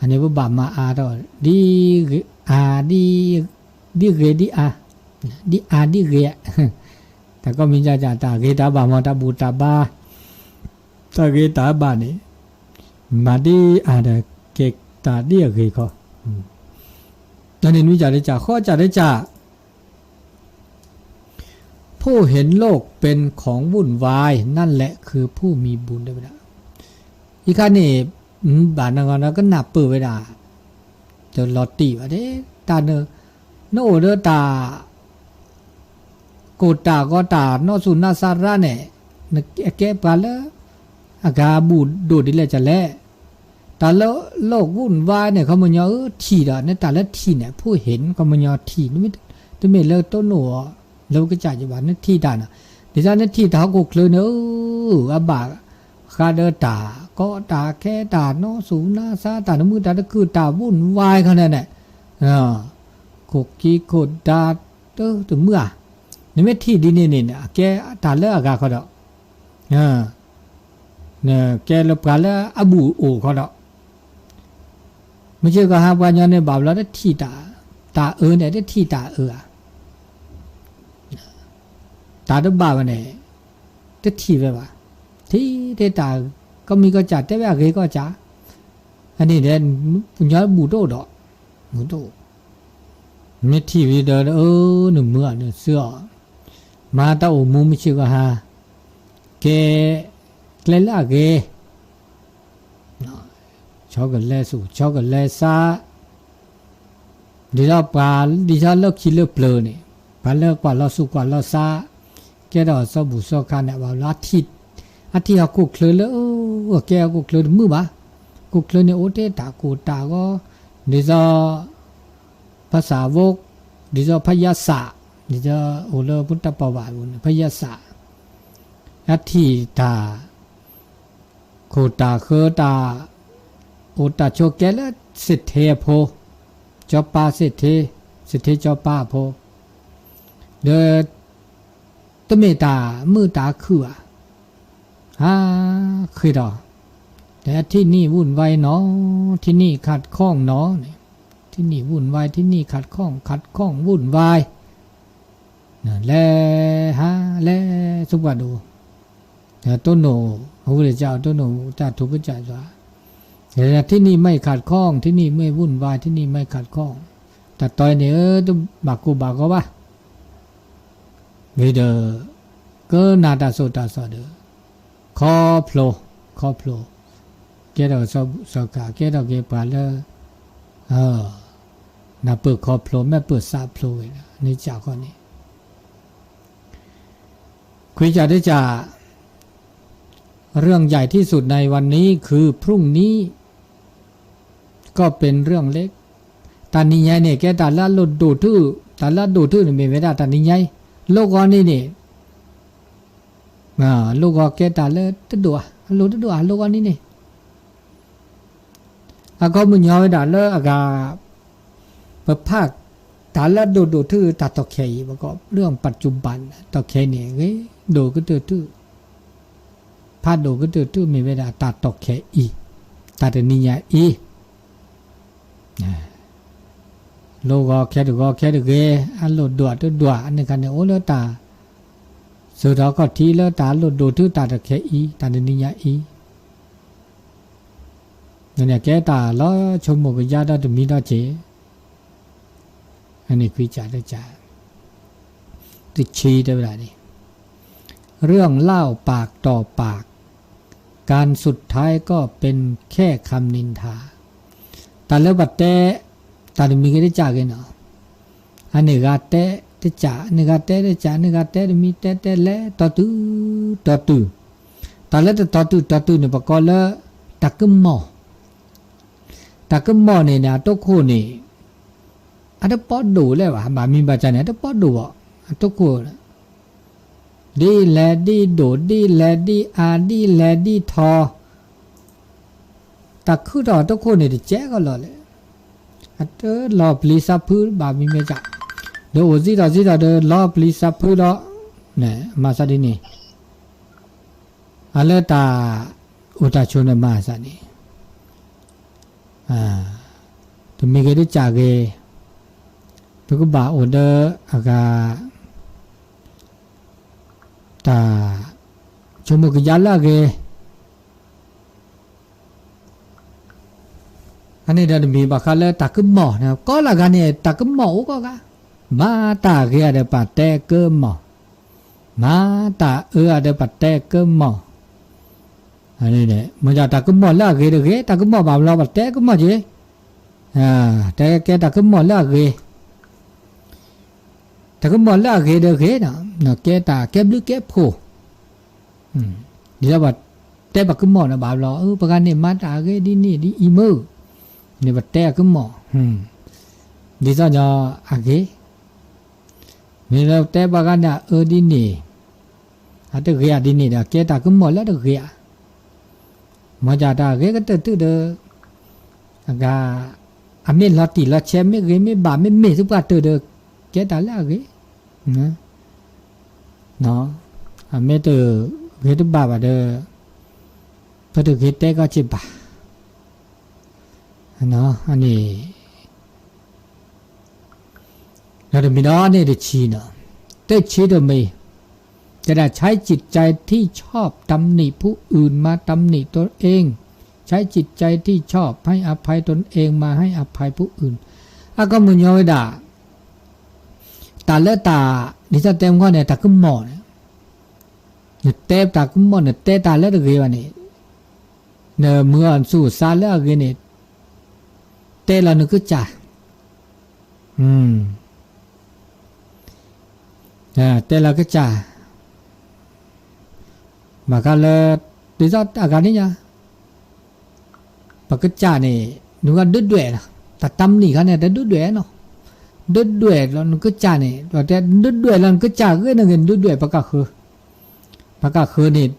အန့ၣ်ပဘၣ်မၤအါထီၣ် ဒ်အါ, ဒ်ဂ့ၤဒ်အါ, ဒ်အါဒ်ဂ့ၤ, တၢ်ကိးမံၤဒ် တၢ်ဂ့ၤတၢ်ဘၣ်မ့ၢ် တၢ်ဘူၣ်တၢ်ဘါ, တၢ်ဂ့ၤတၢ်ဘၣ်န့ၣ် မၤဒ်အါဒီး ကဲတၢ်ဒ်အဂ့ၤခီ, တၢ်န့ၣ်နွံကၢ်တကၢ် ဃိးကၢ်တကၢ် ผู้เห็นโลกเป็นของวุ่นวาย นั่นแหละคือผู้มีบุญ တဲဝဲဒၣ်. အံၤခါန့ၣ် ဘၣ်နဂီၢ်နကနၢ်ပၢၢ်ဝဲဒၣ် တလီၤတံၢ်ဘၣ်ဒၣ်, တၢ်န, နအိၣ်ဒီးတၢ် ကိၣ်တၢ်ဂီၤတၢ်နီၢ်ဆူၣ်နီၢ်ဆါရါန့ၣ်, နကဲပှၤလၢ အဂၤဘူၣ်ဒိၣ်ဒ်လဲၣ်ကလဲၣ်, တၢ်လၢ โลกวุ่นวาย န့ၣ် ခီပညီဧၢ ထံၣ်ဒီး နတၢ်လၢထံၣ်န့ၣ် ผู้เห็น ခီပညီထံၣ်, တမ့ၢ်လၢတိၢ်နီၣ်အီၤ လၢပကစၢ်ယဘၣ် နထံၣ်တၢ်န့ၣ်, ဒ်သိးနထံၣ်တၢ်ဟီၣ်ခိၣ်ချၢန့ၣ် အဘၣ်ဃးဒီးတၢ်ကီတၢ်ခဲ တၢ်နီၢ်ဆူၣ်နီၢ်ဆါ တၢ်နမုာ်တၢ်တခုၣ် တၢ် วุ่นวาย ခီန့ၣ်န့ၣ်, ခိၣ်ကံခိၣ်ဒၢ တမုာ်ဧါ, နမ့ၢ်ထံၣ်ဒ်န့ၣ်န့ၣ် အကဲတၢ်လၢအဂၤခီဒီး, ကဲလၢပှၤလၢအဘူၣ်အိၣ်ခီဒီး, မုၢ်ဆ့ၣ်ကီၢ်ဟါပှၤကညီန့ၣ် ဘၣ်ဘျီတထံၣ်တၢ်, တၢ်အၢန့ၣ် တထံၣ်တၢ်အၢဧါ, တၢ်တဘၣ်ဘၣ်န့ၣ် တထံၣ်ဝဲဘၣ်, ထံၣ်ထဲတၢ် ကီမံၤကီၢ်စၢ် တဲဝဲအဂ့ၤကီၢ်စၢ်, အန့ၣ်ဒီး ပညီဘူၣ်တအိၣ်ဒီး, ဘူၣ်တအိၣ်, မ့ၢ်ထံၣ်ဝံၤဒီး အၢ နမုာ်အီၤ နစုအီၤ, မၤတၢ်အိၣ်မူမုၢ်ဆ့ၣ်ကီၢ်ဟါ, ကဲ ကျဲလၢအဂ့ၤ ဆီကလဲၤဆူၣ် ဆီကလဲၤဆါ, ဒ်သိးပှၤ ဒ်သိးလၢခံလၢပျၢၤန့ၣ်, ပှၤလၢကွၢ်လီၤဆူၣ်ကွၢ်လီၤဆါ, ကဲထီၣ်စီၤဘူၣ်စီၤခါန့ၣ် ဘၣ်ဘျီ အထံၣ်ဟီၣ်ခိၣ်ချၢလၢ ကဲဟီၣ်ခိၣ်ချၢတမုာ်ဘၣ်, ဟီၣ်ခိၣ်ချၢန့ၣ် အိၣ်ထဲတၢ်ကိၢ်တၢ်ဂီၤ, ဒ်သိး ဖဆၣ်ဝိ, ဒ်သိးဖယါစၣ်, ဒ်သိးအိၣ်လၢပတၢ်ပီၢ်ဘၣ်အပူၤန့ၣ် ဖယါစၣ်, အထံၣ်တၢ် ခိၣ်တၢ်ဃၢတၢ် အိၣ်တၢ်ဆိးကဲလၢ စ့ၣ်ထ့အဖိ, စီၤပၤစ့ၣ်ထ့, စ့ၣ်ထ့စီၤပၤအဖိ, ဒီး တမ့ၢ်တၢ်မုာ်တၢ်ခုၣ်ဘၣ်, ဟးဃ့ဒီး, ဒီးထံၣ်နံၣ်ဝူၣ်ဝါနီၤ, ထံၣ်နံၣ်ခးတခီၣ်နီၤန့ၣ်, ထံၣ်နံၣ်ဝူၣ်ဝါ ထံၣ်နံၣ်ခးတခီၣ် ခးတခီၣ်ဝူၣ်ဝါ, လဲၤ ဟးလဲၤဆူပှၢ်ဒိၣ်, တိၢ်နီၣ် အဝဲဒၣ်ကတိၢ်နီၣ်တၢ်ထူကစၢ်ယွၤ, ထံၣ်နံၣ်မ့ၢ်ခးတခီၣ် ထံၣ်နံၣ်မ့ၢ်ဝူၣ်ဝါ ထံၣ်နံၣ်မ့ၢ်ခးတခီၣ်, တၢ်တီၤအံၤန့ၣ် တဘၣ်ကိၢ်ဘၣ်ဂီၤဘၣ် ဝံၤဒီး ကနၣ်တၢ်စိၣ်တၢ်စီဒီး ခီဖျိ, ခီဖျိ, ကဲထီၣ်စီၤဘူၣ်စီၤခါ ကဲထီၣ်က့ၤပှၤလၢ နၢ်ပၢၢ်ခီဖျိ မ့ၢ်ပၢၢ်စးဖျိဝဲဒၣ် န့ၣ်ကၢ်ခီန့ၣ်, ခွံကၢ်တကၢ် เรื่องใหญ่ที่สุดในวันนี้คือพรุ่งนี้ก็เป็นเรื่องเล็ก, တၢ်နံၤညါန့ၣ် ကဲတၢ်လၢအလိၣ်ဒိၣ်ထူၣ်, တၢ်လၢအဒိၣ်ထူၣ်န့ၣ်မ့ၢ်ဝဲဒၣ်တၢ်နံၤညါအံၤ, လိၣ်ဂီၤန့ၣ်န့ၣ်, လိၣ်ဂီၤကဲတၢ်လၢတဒိၣ်ဧါ, အလိၣ်တဒိၣ်ဧါ လိၣ်ဂီၤန့ၣ်န့ၣ် အခီပညီဝဲဒၣ်လၢအဂၤ ပဖး တၢ်လၢအဒိၣ်ဒိၣ်ထူၣ်တၢ်တီၢ်ခဲအံၤ ပကိး เรื่องปัจจุบัน တီၢ်ခဲအံၤန့ၣ် ဂ့ၤဒိၣ်ကတၢၢ်ထူၣ်, ဖးဒိၣ်ကတၢၢ်ထူၣ်မ့ၢ်ဝဲဒၣ်တၢ်တီၢ်ခဲအံၤ, တၢ်တနံၤညါအံၤ လိၣ်ဂီၤခဲတဂီၤခဲတဂ့ၤ, အလိၣ်ဒိၣ်တဒိၣ် အန့ၣ်ခါန့ၣ် အိၣ်လၢတၢ် စၢၤထီၣ်ခီၣ်ထံးလၢတၢ်လိၣ်ဒိၣ်ထူၣ်တၢ်တီၢ်ခဲအံၤ တၢ်တနံၤညါအံၤ, န့ၣ်ကဲတၢ်လီၤဆိကမိၣ်ကယါဒီးတမံၤဒီးက့ၤ, အန့ၣ်ခွံကၢ်တကၢ်, တဆံတဲဝဲဒၣ်န့ၣ် เรื่องเล่าปากต่อปาก การสุดท้ายก็เป็นแค่คำนินทา, တၢ်လၢပှၤတဲ တၢ်တမံၤဂ့ၤတကၢ်ဂ့ၤနီၤ, အန့ၣ်ဂၤတဲတကၢ် အန့ၣ်ဂၤတဲတကၢ် အန့ၣ်ဂၤတဲတမံၤ တဲတဲလဲၤ တီတုၤ တီတုၤ, တၢ်လၢတတီတုၤတီတုၤန့ၣ် ပကိးလၢ တၢ်ကမီၣ်, တၢ်ကမီၣ်န့ၣ်န့ၣ် အတိခိၣ်န့ၣ် အတပီၣ်ဒိၣ်လဲၣ်ဘၣ်, ဘၣ်မံၤဘၣ်တၢ်န့ၣ် အတပီၣ်ဒိၣ်ဘၣ်, အတိခိၣ် ဒ်လဲၣ်ဒ်ဒိၣ် ဒ်လဲၣ်ဒ်အါ ဒ်လဲၣ်ဒ်ထီ, တၢ်ခုထီၣ်အတိခိၣ်န့ၣ် တကဲကလီၤလဲၣ်. အတလီၤပျံၤသးဖုဘၣ်မံၤမ့ၢ်ကၢ်, ဒီးအိၣ်စံးထီၣ်စံးထီၣ်ဒီးလီၤပျံၤသးဖုဒီး, မၤသးဒ်န့ၣ်, အလၢတၢ်အိၣ်တၢ်ဆိးန့ၣ်မၤသးန့ၣ်, တမံၤဂ့ၤတကၢ်ဂ့ၤ, ပကဘၣ်အိၣ်ဒီးအဂၤ တၢ်ဆိကမိၣ်ကယၤလၢအဂ့ၤ, အန့ၣ်ဒီးတမံၤဘၣ်ဃးလၢတၢ်ကမီၤန့ၣ် ကိးလၢအဂၤန့ၣ် တၢ်ကမီၤအိၣ်ကိးဂၤ, မၤတၢ်ဂ့ၤဧါဒီးပတဲကမီၤ, မၤတၢ်အၢဧါဒီးပတဲကမီၤ, မ့ၢ်ဒၣ်တၢ်ကမီၤလၢအဂ့ၤဒီးဂ့ၤ, တၢ်ကမီၤဘၣ်ဘျီပတဲကမီၤက့ၤ, တဲကဲတၢ်ကမီၤလၢအဂ့ၤ တၢ်ကမီၤလၢအဂ့ၤဒီးဂ့ၤ, ကဲတၢ်ကဲဘျုးကဲဖှိၣ်, ဒ်သိးပတဲပှၤကမီၤန့ၣ်ဘၣ်ဘျီ ပှၤဂၤန့ၣ်မၤတၢ်အဂ့ၤဒ်န့ၣ်ဒ်အံၤမ့ၢ်, န့ၣ်ပတဲအကမီၤ, ဒ်သိးညီအဂ့ၤ, မ့ၢ်လၢပတဲပှၤဂၤန့ၣ်အအၢဒ်န့ၣ်, အတဂ့ၤဧါဒ်န့ၣ်ဒီး ကဲတၢ်ကမီၤလၢတဂ့ၤဧါ, မ်တၢ်တၢ်ဂ့ၤကတၢၢ်တုၤဒီး, အဂၤ, အမ့ၢ်လီၤတံၢ်လီၤဆဲး မ့ၢ်ဂ့ၤမ့ၢ်ဘၣ် မ့ၢ်မ့ၢ်သပှၢ်တၢၢ်ဒီး, ကဲတၢ်လၢအဂ့ၤ, အမ့ၢ်တဂ့ၤတဘၣ်ဘၣ်ဒီး, ပတဂ့ၤတဲကီးက့ၤဘၣ်, န့ၣ် ဒီးတမံၤဒီးန့ၣ်တဆံနီၤ, တဆံတမံၤ, တဲဒၣ် ใช้จิตใจที่ชอบตำหนิผู้อื่น มาตำหนิตนเอง ใช้จิตใจที่ชอบให้อภัยตนเอง มาให้อภัยผู้อื่น အကမုၢ်ညီဝဲဒၣ်, တၢ်လၢတၢ်, ဒ်သိးတဲမ့ၢ်န့ၣ် တၢ်ကမီၤန့ၣ်, နတဲတၢ်ကမီၤ နတဲတၢ်လၢတဂ့ၤဘၣ်န့ၣ်, နမုၢ်အီၤနသူၣ်အသးလၢအဂ့ၤန့ၣ်, တဲလီၤနကစၢ်, တဲလီၤကစၢ်, ဘၣ်ဃးလၢ, ဒ်သိးအဂၤန့ၣ်ညါ, ပကစၢ်န့ၣ်, နကဒုးဒွဲၣ်လီၤ, တၢ်တၢ်မနံၤခါန့ၣ် တဒုးဒွဲၣ်နီၤ, ဒုးဒွဲၣ်လီၤနကစၢ်န့ၣ်, ဒုးဒွဲၣ်လီၤနကစၢ်ဂ့ၤန့ၣ်ဂ့ၤ နဒုးဒွဲၣ်ပှၤကဃၢၤ, ပှၤကဃၢၤန့ၣ်,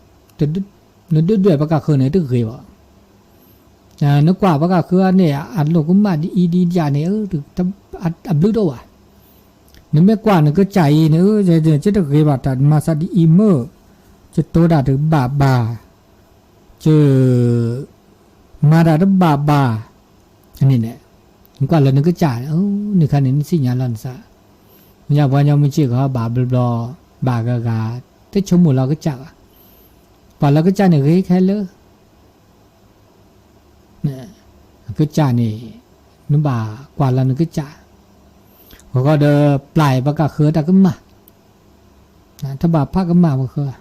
နဒုးဒွဲၣ်ပှၤကဃၢၤန့ၣ်တဂ့ၤဘၣ် နကွၢ်ပှၤကဃၢၤန့ၣ် အလိာ်ကမၣ်ဒ်အံၤဒ်ယၤန့ၣ်, အဘျုးတအိၣ်ဘၣ်, နမ့ၢ်ကွၢ်နကစၢ်အံၤန့ၣ်, ယတဂ့ၤဘၣ်တၢ်မၤသးဒ်အံၤမ့ၢ်, ယတိၤတၢ်တဘၣ်ဘၣ်, ယ မၤတၢ်တဘၣ်ဘၣ်, န့ၣ်, နကွၢ်လၢနကစၢ်န့ၣ်, နခါန့ၣ် နသ့ၣ်ညါလီၤနသး, မ့ၢ်ညါပှၤညီမုၢ်ဆ့ၣ်ဂီၤဘၣ်ဘျီဘျီ, ဘၣ်ဂၤဂၤ, တဆိကမိၣ်လီၤကစၢ်ဘၣ်, ကွၢ်လၢကစၢ်န့ၣ်ဂ့ၤခဲလၢာ် ကစၢ်န့ၣ်, နဘၣ်ကွၢ်လၢနကစၢ်, ဂီၤဂီၤဒီးပျၢ်ပှၤကဃၢၤတၢ်ကမၣ်, တဘၣ်ဖးကမၣ်ပှၤဃၢၤ,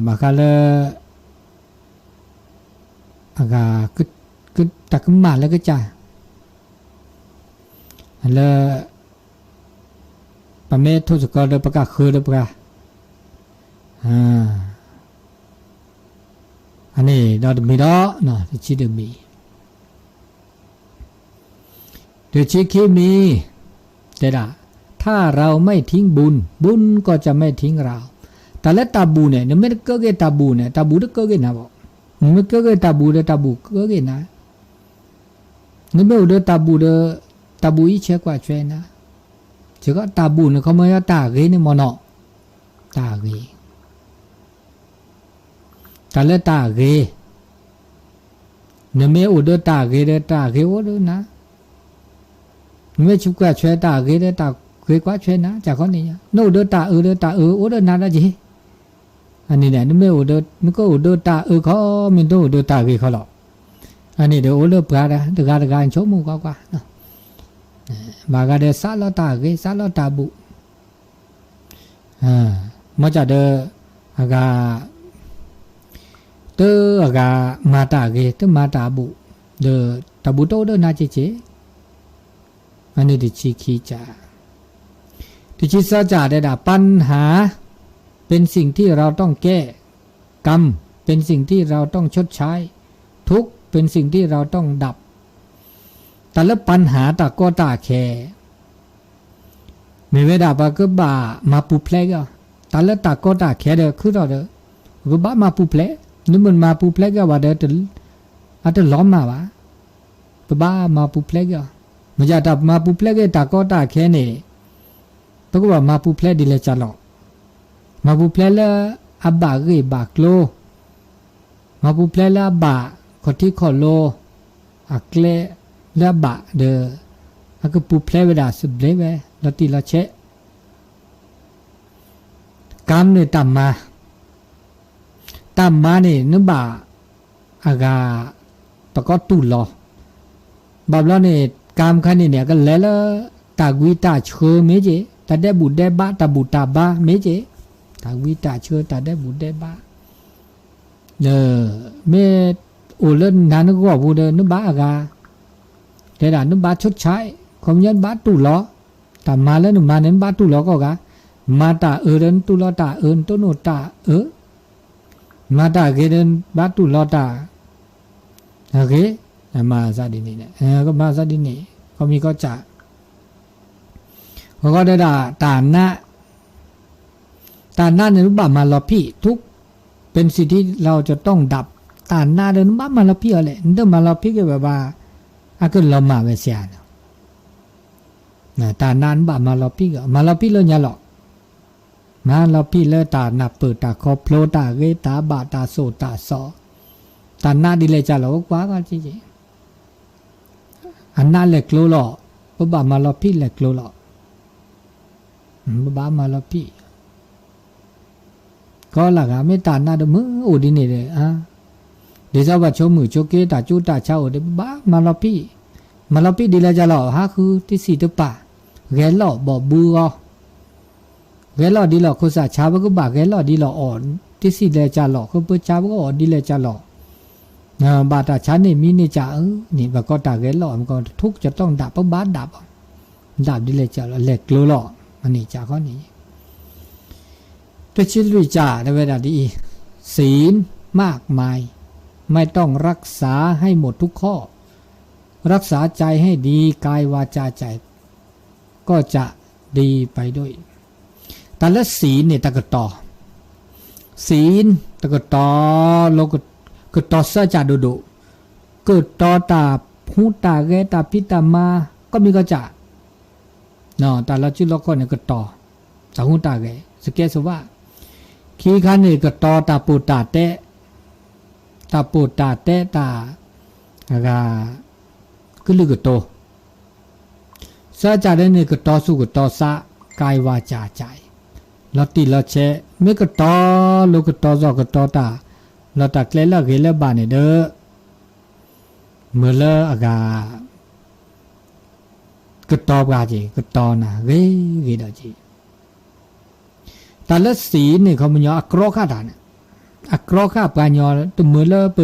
ဘၣ်ဃးလၢ အဂၤ, တၢ်ကမၣ်လၢကစၢ်, လၢ ပမ့ၢ်ထိၣ်သကိးဒီးပကဃၢၤဒီးပှၤ, အန့ၣ်ဒီးတမံၤဒီး, တဆံတမံၤ, တဆံခံမံၤ, တဲဒၣ်, ถ้าเราไม่ทิ้งบุญ บุญก็จะไม่ทิ้งเรา, တၢ်လၢတၢ်ဘူၣ်န့ၣ် နမ့ၢ်တကၢက့ၤတၢ်ဘူၣ်န့ၣ် တၢ်ဘူၣ်တကၢက့ၤနၤဘၣ်, နမ့ၢ်ကၢက့ၤတၢ်ဘူၣ်ဒီးတၢ်ဘူၣ်ကၢက့ၤနၤ, နမ့ၢ်အိၣ်ဒီးတၢ်ဘူၣ်ဒီး, တၢ်ဘူၣ်အံးဆဲးကွၢ်ဆဲးနၤ, စ့ၢ်ကီးတၢ်ဘူၣ်န့ၣ် ခီမီတၢ်ဂ့ၤန့ၣ်မ့ၢ်နီၤ, တၢ်ဂ့ၤ တၢ်လၢတၢ်ဂ့ၤ, နမ့ၢ်အိၣ်ဒီးတၢ်ဂ့ၤဒီးတၢ်ဂ့ၤအိၣ်ဒီးနၤ, နမ့ၢ်ဆဲးကွၢ်ဆဲးတၢ်ဂ့ၤဒီးတၢ်ဂ့ၤကွၢ်ဆဲးနၤ ကၢ်ခီန့ၣ်, နအိၣ်ဒီးတၢ်အၢဒီးတၢ်အၢအိၣ်ဒီးနၤဒၣ်က့ၤ, အန့ၣ်ဒီး နမ့ၢ်အိၣ်ဒီး နကအိၣ်ဒီးတၢ်အၢခီ မ့ၢ်တအိၣ်ဒီးတၢ်ဂ့ၤခီလီၤ, အန့ၣ်ဒီးအိၣ်လၢပှၤတဂၤတဂၤဆိကမိၣ်ကွၢ်ကွၢ်, ဘၣ်ဂၤဒီးသးလီၤတၢ်ဂ့ၤ သးလီၤတၢ်ဘူၣ် မ်ကၢ်ဒီး, အဂၤ, တအဂၤမၤတၢ်ဂ့ၤ တမၤတၢ်ဘူၣ်, ဒီးတၢ်ဘူၣ်တအိၣ်ဒီးနၤက့ၤက့ၤ, အန့ၣ်တဆံခံကၢ်, တဆံသၢကၢ်တဲဒၣ် ปัญหา เป็นสิ่งที่เราต้องแก้ กรรม เป็นสิ่งที่เราต้องชดใช้ ทุกข์ เป็นสิ่งที่เราต้องดับ တၢ်လၢ ปัญหา တၢ်ကီတၢ်ခဲ မ့ၢ်ဝဲဒၣ်ပကဘၣ်မၤပူၤဖျဲးက့ၤအီၤ, တၢ်လၢတၢ်ကီတၢ်ခဲဒီး ခုထီၣ်ဒီး, ပကဘၣ်မၤပူၤဖျဲး, နမ့ၢ်မၤပူၤဖျဲးက့ၤအီၤဘၣ်ဒီး, အတလီၤမၢ်ဘၣ်, ပဘၣ်မၤပူၤဖျဲးက့ၤအီၤ. မ့ၢ်ယတၢ်မၤပူၤဖျဲးက့ၤတၢ်ကီတၢ်ခဲန့ၣ် ပကဘၣ်မၤပူၤဖျဲးဒ်လဲၣ်ကၢ်လီၤ. မၤပူၤဖျဲးလၢအဘၣ်ဂ့ၢ်ဘၣ်ကျိ, မၤပူၤဖျဲးလၢအဘၣ်ခီၣ်ထံးခီၣ်လိ, အကျဲလၢအဘၣ်ဒီး အကပူၤဖျဲးဝဲဒၣ်စဘျ့ဝဲ လီၤတံၢ်လီၤဆဲး ကၢ်န့ၣ်တၢ်မၤ, တၢ်မၤန့ၣ် နဘၣ်အဂၤ ပကီတူၢ်လီၤ. ဘၣ်ဘျီန့ၣ် ကၢ်ခါန့ၣ်န့ၣ် အကလဲၤလၢ တၢ်ဂံၢ်တၢ်ဆၢမ့ၢ်က့ၤ, တၢ်ဒဲးဘူးဒဲးဘး တၢ်ဘူၣ်တၢ်ဘါမ့ၢ်က့ၤ, တၢ်ဂံၢ်တၢ်ဆၢ တၢ်ဒဲးဘူးဒဲးဘး မ့ၢ်အိၣ်လၢနၤနဂီၢ်ပူၤဒီး နဘၣ်အဂၤ, တဲဒၣ်နဘၣ်ဆိၣ်ဆါ, ခီပညီနဘၣ်တူၢ်လီၤ, တၢ်မၤလၢနမၤန့ၣ် နဘၣ်တူၢ်လီၤကိးဂၤ, မၤတၢ်အၢဒီး နတူၢ်လီၤတၢ်အၢ နတိၢ်နီၣ်တၢ်အၢ, မၤတၢ်ဂ့ၤဒီး နဘၣ်တူၢ်လီၤတၢ် အဂ့ၤ, မၤသးဒ်န့ၣ်, ကမၤသးဒ်န့ၣ် ခီမ့ၢ်ကီၢ်စး, အဃိဒီး တၢ်နး, တၢ်နးန့ၣ် နဘၣ်မၤလီၤဖံး, ทุกเป็นสิ่งที่เราจะต้องดับ, တၢ်နးဒီး နဘၣ်မၤလီၤဖံးအီၤလဲၣ်, နတမၤလီၤဖံးက့ၤဘၣ်ဘၣ်, အကလီၤမၢ်ဝဲစ့ၢ်ဧါန့ၣ် တၢ်နးနဘၣ်မၤလီၤဖံးက့ၤ, မၤလီၤဖံးလၢညါလီၤ. မၤလီၤဖံးလၢတၢ်နၢ်ပၢၢ်တၢ်ခီဖျိတၢ်ဂ့ၤတၢ်ဘၣ်တၢ်စိၢ်တၢ်စီ, တၢ်နးဒ်လဲၣ်ကၢ်လီၤ အိၣ်ကွၢ်ကီက့ၤ, အနးလဲၤကျိလီၤ, ပဘၣ်မၤလီၤဖံးလဲၤကျိလီၤ, ပဘၣ်မၤလီၤဖံး ကီလၢဂၤမ့ၢ်တၢ်နးဒီးမုၢ်အိၣ်ဒ်န့ၣ်ဒီး, ဒ်သိးပှၤဆိမိၣ်ဆိက့ တၢ်ကၠိတၢ်ဆါအိၣ်ဒီး ပဘၣ်မၤလီၤဖံး, မၤလီၤဖံးဒ်လဲၣ်ကၢ်လီၤ ဟးဃုတဆံးတပၤ, ဂဲၤလီၢ်ဘီၣ်ဘုဂီၢ်, ဂဲၤလီၢ်ဒ်လီၢ်ခိၣ်စၢ်ဆါ ပကဘၣ်ဂဲၤလီၢ်ဒ်လီၢ်အီၣ်, တဆံးလဲၤကၢ်လီၤ ဃုပၢဆါ ပကအီၣ်ဒ်လဲၣ်ကၢ်လီၤ ဘၣ်တၢ်ဆါန့ၣ်မံန့ၢ်ကၢ်အၢန့ၣ် ပှၤကိးတၢ်ဂဲၤလီၢ် မ့ၢ်ကီး ထုကၠီၤတီၢ်ဒၣ် ပဘၣ်ဒၣ်ဘၣ်, ဒၣ်ဒ်လဲၣ်ကၢ်လီၤ လဲၤကျိလီၤ, အန့ၣ်ကၢ်ဃီန့ၣ်, တဆံလွံၢ်ကၢ် တဲဝဲဒၣ်ဒ်အံၤ, ศีลมากมายไม่ต้องรักษาให้หมดทุกข้อ รักษาใจให้ดี กายวาจาใจ ก็จะดีไปด้วย တၢ်လၢ ศีล န့ၣ် တၢ်ကတီၤ, ศีล တၢ်ကတီၤ, ကတီၤစၢကၢ်ဒိၣ်ဒိၣ်, ကတီၤတၢ်ဟူးတၢ်ဂဲၤ တၢ်ဖံးတၢ်မၤ ကိးမံၤကိးကၢ်, တၢ်လီၤစုလီၤခီၣ်န့ၣ် ကတီၤတၢ်ဟူးတၢ်ဂဲၤ စကဲစဝါ, ခံခါန့ၣ် ကတီၤတၢ်ပိာ်တၢ်တဲ, တၢ်ပိာ်တၢ်တဲတၢ်, အဂၤ, ကလုာ်ကတိၤ စၢကၢ်ဒၣ်န့ၣ် ကတီၤဆူၣ်ကတီၤဆါ ကါဝါစၢ်စၢ်, လီၤတံၢ်လီၤဆဲး မ့ၢ်ကတီၤလိၤကတီၤစီၤကတီၤတၢ်, လီၤတၢ်ကျဲလၢအဂ့ၤလၢဘၣ်န့ၣ်ဒီး, မ့ၢ်လၢအဂၤ ကတီၤပှၤက့ၤ ကတီၤနၤဂ့ၤဂ့ၤဒီးက့ၤ တၢ်လၢ ศีล န့ၣ် ခီပညီအကြီဃာ်တၢ်န့ၣ်, အကြီဃာ်ပှၤကညီ တမ့ၢ်လၢပ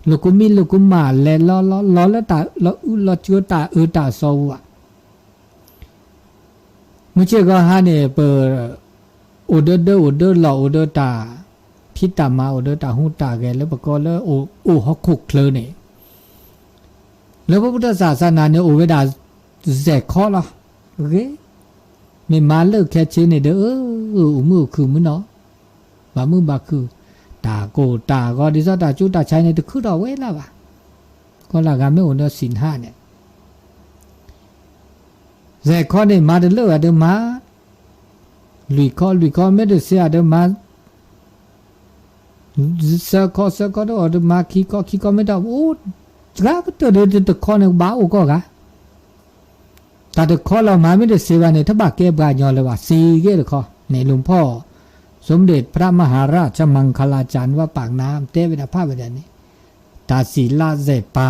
လိာ်ကူမံလိာ်ကူမၢ် လဲၤလီၤလီၤလီၤလၢတၢ်လီၤအုၣ်လီၤကၠိတၢ်အၢတၢ်သီပူၤဘၣ်. မုၢ်ဆ့ၣ်ဂီၤဟါန့ၣ် ပ အိၣ်ဒီးဒၢအိၣ်ဒီးလီၢ် အိၣ်ဒီးတၢ်ဖံးတၢ်မၤ အိၣ်ဒီးတၢ်ဟူးတၢ်ဂဲၤ လၢပကိးလၢအိၣ်ဟီၣ်ခိၣ်ချၢန့ၣ်, လၢပ พุทธศาสนา န့ၣ် အိၣ်ဝဲဒၣ် စဲးခီလီၤ. ဂ့ၤ, မ့ၢ်မၤလၢခဲဆ့န့ၣ်ဒီး အိၣ်မုာ်အိၣ်ခုၣ်မုၢ်နီၤ, ဘၣ်မုာ်ဘၣ်ခုၣ်, တၢ်ကိၢ်တၢ်ဂီၤ ဒ်သိးတၢ်ကၠိတၢ်ဆါန့ၣ် တခုထီၣ်ဝဲလၢၤဘၣ်. ကီလၢဂၤမ့ၢ်အိၣ်ဒီး ศีลห้า န့ၣ် စဲးခီန့ၣ် မၤတလၢာ်ဂၤဒီးမၤ, လွံၢ်ခီလွံၢ်ခီမ့ၢ်တစ့ဂၤဒီးမၤ, သၢခီသၢခီတအိၣ်ဒီးမၤ ခံခီခံခီမ့ၢ်တအိၣ်, စှၤကတၢၢ်ဒီးတခီန့ၣ် ဘၣ်အိၣ်ကိးဂၤ တၢ်တခီလီၤမၤမ့ၢ်တစ့ဘၣ်န့ၣ် တဘၣ်ကဲပှၤကညီလၢၤဘၣ် စံးဂ့ၢ်တခီန့ၣ် หลวงพ่อสมเด็จพระมหาราชมังคลาจารย์วัดปากน้ำ တဲဝဲဒၣ်ဖးဝဲဒၣ်န့ၣ်, တၢ်စံးလၢစဲးပၤ,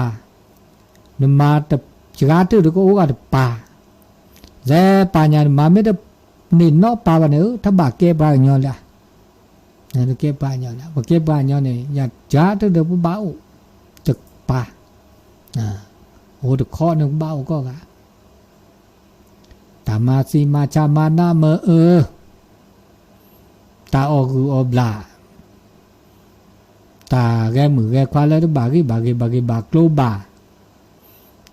နမၤတစှၤတၢၢ်ဒီးကအိၣ်ဂၤတပၤ, စဲးပၤညါ နမၤမ့ၢ်တန့ၢ်နီတပၤဘၣ်န့ၣ် တဘၣ်ကဲပှၤကညီလၢၤ တကဲပှၤကညီလၢၤ, ပကဲပှၤကညီန့ၣ် ယစှၤတၢၢ်ဒီးပဘၣ်အိၣ်တပၤ, အိၣ်တခီန့ၣ် ပဘၣ်အိၣ်ကိးဂၤ တၢ်မၤသံမၤဆါမၤနးမၤအၢ, တၢ်အီၣ်ဂုၢ်အီၣ်ဘျၣ်, တၢ်ဂဲၤမုၣ်ဂဲၤခွါလၢတဘၣ်ဂ့ၢ်ဘၣ်ဂ့ၢ်ဘၣ်ဂ့ၢ်ဘၣ်ကျိဘၣ်,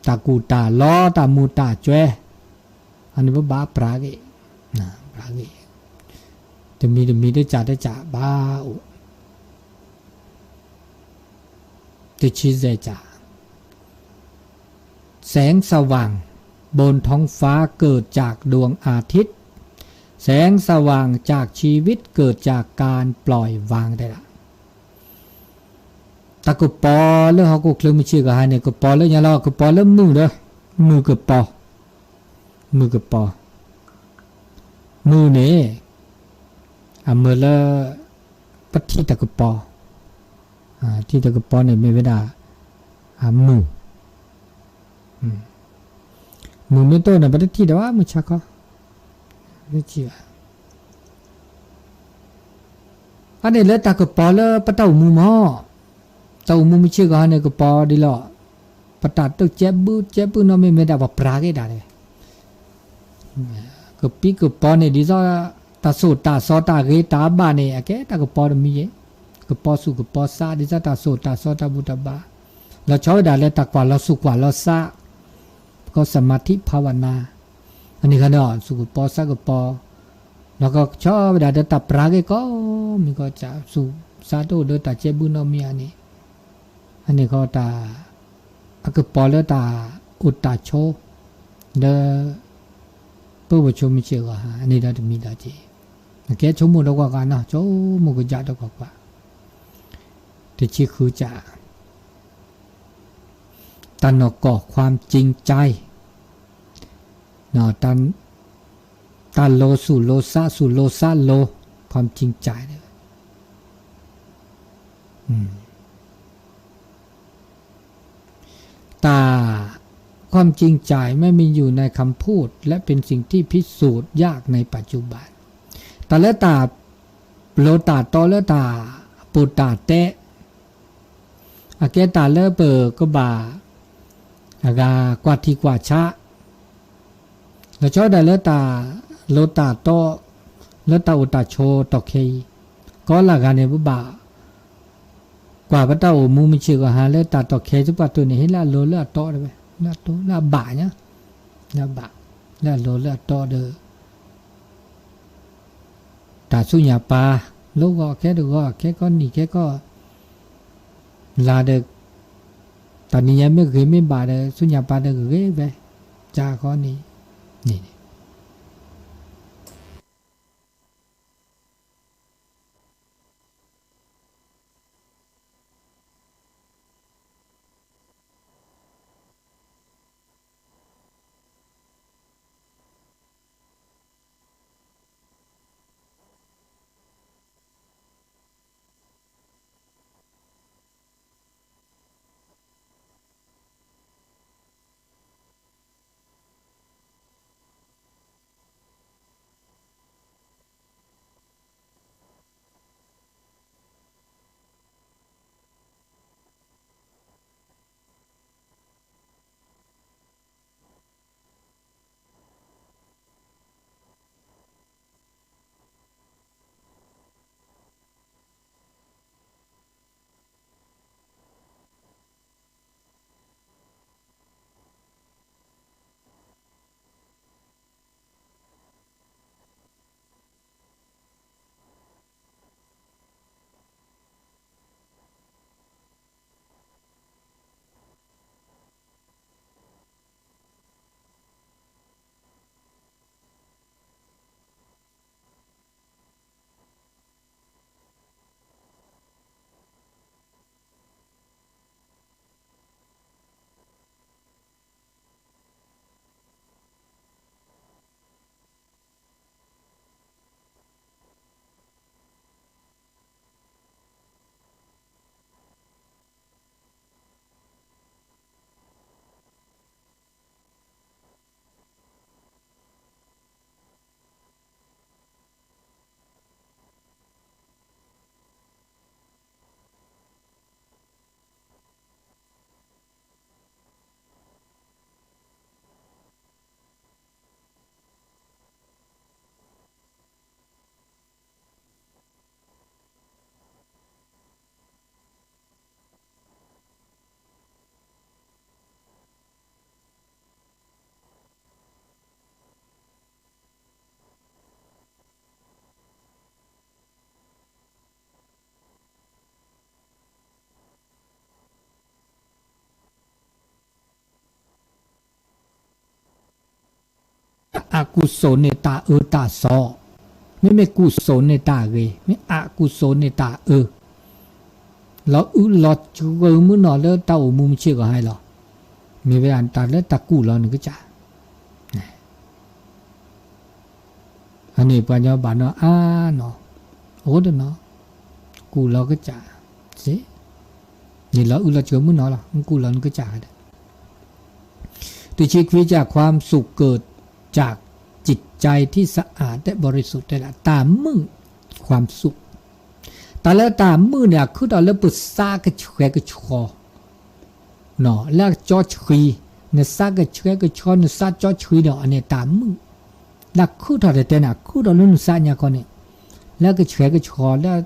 တၢ်ကူၣ်တၢ်လီတၢ်မူၤတၢ်ကွဲ, အန့ၣ်ပဘၣ်ပြးဂ့ၤ, ပြးဂ့ၤ, တမံၤတမံၤတစဲးတစဲးဘၣ်အိၣ် တဆံစဲးစး, แสงสว่างบนท้องฟ้าเกิดจากดวงอาทิตย์ แสงสว่างจากชีวิตเกิดจากการปล่อยวาง တဲဒၣ်. တၢ်ကပီၤလၢဟီၣ်ခိၣ်ချၢမုၢ်ဆ့ၣ်ဂီၤဟါန့ၣ် ကပီၤလၢညါလီၤ, ကပီၤလၢမုၢ်ဒီး, မုၢ်ကပီၤ, မုၢ်ကပီၤ, မုၢ်န့ၣ် အမ့ၢ်လၢ ပထံၣ်တၢ်ကပီၤ, ထံၣ်တၢ်ကပီၤန့ၣ်မ့ၢ်ဝဲဒၣ် မုၢ်, မုၢ်မ့ၢ်တအိၣ်န့ၣ် ပတထံၣ်ဒံးဘၣ် မုၢ်ဆါခီ, တထံၣ်ဘၣ်. အန့ၣ်လၢတၢ်ကပီၤလၢပတၢ်အိၣ်မူမး, တၢ်အိၣ်မူမုၢ်ဆ့ၣ်ဂီၤဟါန့ၣ် ကပီၤဒ်လီၤ, ပတၢ်တိာ်ကဲဘုကဲဘုနီတမံၤမ့ၢ်ဒၣ် ပပြးက့ၤဒၣ်တဂ့ၤ. ကပံကပီၤန့ၣ် ဒ်သိးတၢ်ဆိၣ်တၢ်စီတၢ်ဂ့ၤတၢ်ဘၣ်န့ၣ် အကဲတၢ်ကပီၤတမံၤယဲၢ်, ကပီၤဆူၣ်ကပီၤစး ဒ်သိးတၢ်ဆိၣ်တၢ်စီတၢ်ဘူၣ်တၢ်ဘါ, လီၤဆီဝဲဒၣ်လၢတၢ်ကွၢ်လီၤဆူၣ်ကွၢ်လီၤစး, ပကိး သမာဓိ ဘာဝနာ, အန့ၣ်ခါန့ၣ် ဆူၣ်ကပီၤစးကပီၤ, လီၤဆီဝဲဒၣ်ဒီးတၢ်ပြးက့ၤကိးမံၤကိးမံၤ, ဆူၣ်စးတအိၣ်ဒီးတၢ်ကဲဘုနီတမံၤဧါန့ၣ်, အန့ၣ်ဃီတၢ် အကပီၤလၢတၢ်အိၣ်တၢ်ဆိး လၢ ပၢၢ်ဖိဆိမုၢ်ဆ့ၣ်ဂီၤဟါ အန့ၣ်ဒီးတမံၤဒီးက့ၤ, အကဲဆိကမိၣ်ဒီးကွၢ်ကွၢ်နီၤ, ဆိကမိၣ်ကစၢ်ဒီးကွၢ်ကွၢ်, တဆံဃုစး, တၢ်နီၢ်ကီၢ် ความจริงใจ, တၢ်လိၤဆူၣ်လိၤစး ဆူၣ်လိၤစးလိၤ ความจริงใจ တၢ် ความจริงใจ ไม่มีอยู่ในคำพูด และเป็นสิ่งที่พิสูจน์ยากในปัจจุบัน တၢ်လၢတၢ်လိၤတၢ်တီလၢတၢ်ပူၤတၢ်တဲ အကဲတၢ်လၢပကဘၣ် အဂၤကွၢ်ထံကွၢ်ဆး လီၤဆီဒၣ်တၢ်လၢတၢ်လိၤတၢ်တီ လၢတၢ်အိၣ်တၢ်ဆိးတီၢ်ခဲအံၤ ကီလၢအဂၤန့ၣ် ပဘၣ် ကွၢ်ပတၢ်အိၣ်မူမုၢ်ဆ့ၣ်ဂီၤဟါလၢတၢ်တီၢ်ခဲသပှၢ်တၢၢ်န့ၣ် ဟ့ၣ်လၢအလိၤလၢအတီတဝဲ လၢအဘၣ်ညါ လၢအဘၣ် လၢအလိၤလၢအတီဒီး တၢ်ဆူညါပၢ် လိၣ်ဂီၤခဲတဂီၤ ခဲကီၢ်နံၤခဲကီၢ်လါဒီး တၢ်နံၤညါမ့ၢ်ဂ့ၤမ့ၢ်ဘၣ်ဒီး ဆူညါပၢ်ဒီးဂ့ၤဝဲ ကၢ်ဃီန့ၣ် န့ၣ် အကူၣ်စိၣ်န့ၣ်တၢ်အၢတၢ်သီ, မ့မ့ၢ်ကူၣ်စိၣ်န့ၣ်တၢ်ဂ့ၤ, မ့ၢ်အကူၣ်စိၣ်န့ၣ်တၢ်အၢ, လီၤအုလီၤစှၤမုၢ်နီၢ်လၢတၢ်အိၣ်မူမုၢ်ဆ့ၣ်ဂီၤဟါလီၤ. မ့ၢ်ဝဲဒၣ်တၢ်လၢတၢ်ကူၣ်လီၤနကစၢ် အန့ၣ်ပှၤညီဘၣ်နီၤအါနီၤ, အဃိတနီၤ, ကူၣ်လီၤကစၢ်စ့ၢ်, န့ၣ်လီၤအုလီၤစှၤမုၢ်နီၢ်လီၤ, ကူၣ်လီၤနကစၢ်ဒီး တဆံခွံ จากความสุขเกิดจากจิตใจที่สะอาดและบริสุทธิ์ တဲဒၣ် တၢ်မုာ် ความสุข, တၢ်လၢတၢ်မုာ်န့ၣ် အခုၣ်ထီၣ်လၢပသးကဆှဲကဆှီ လၢအကၠီဆှံ, နသးကဆှဲကဆှီ နသးကၠီဆှံဒီး အန့ၣ်တၢ်မုာ်, လၢအခုၣ်ထီၣ်တဲတဲန့ၣ် အခုၣ်ထီၣ်လၢနသးညါခီန့ၣ်, လၢကဆှဲကဆှီလၢ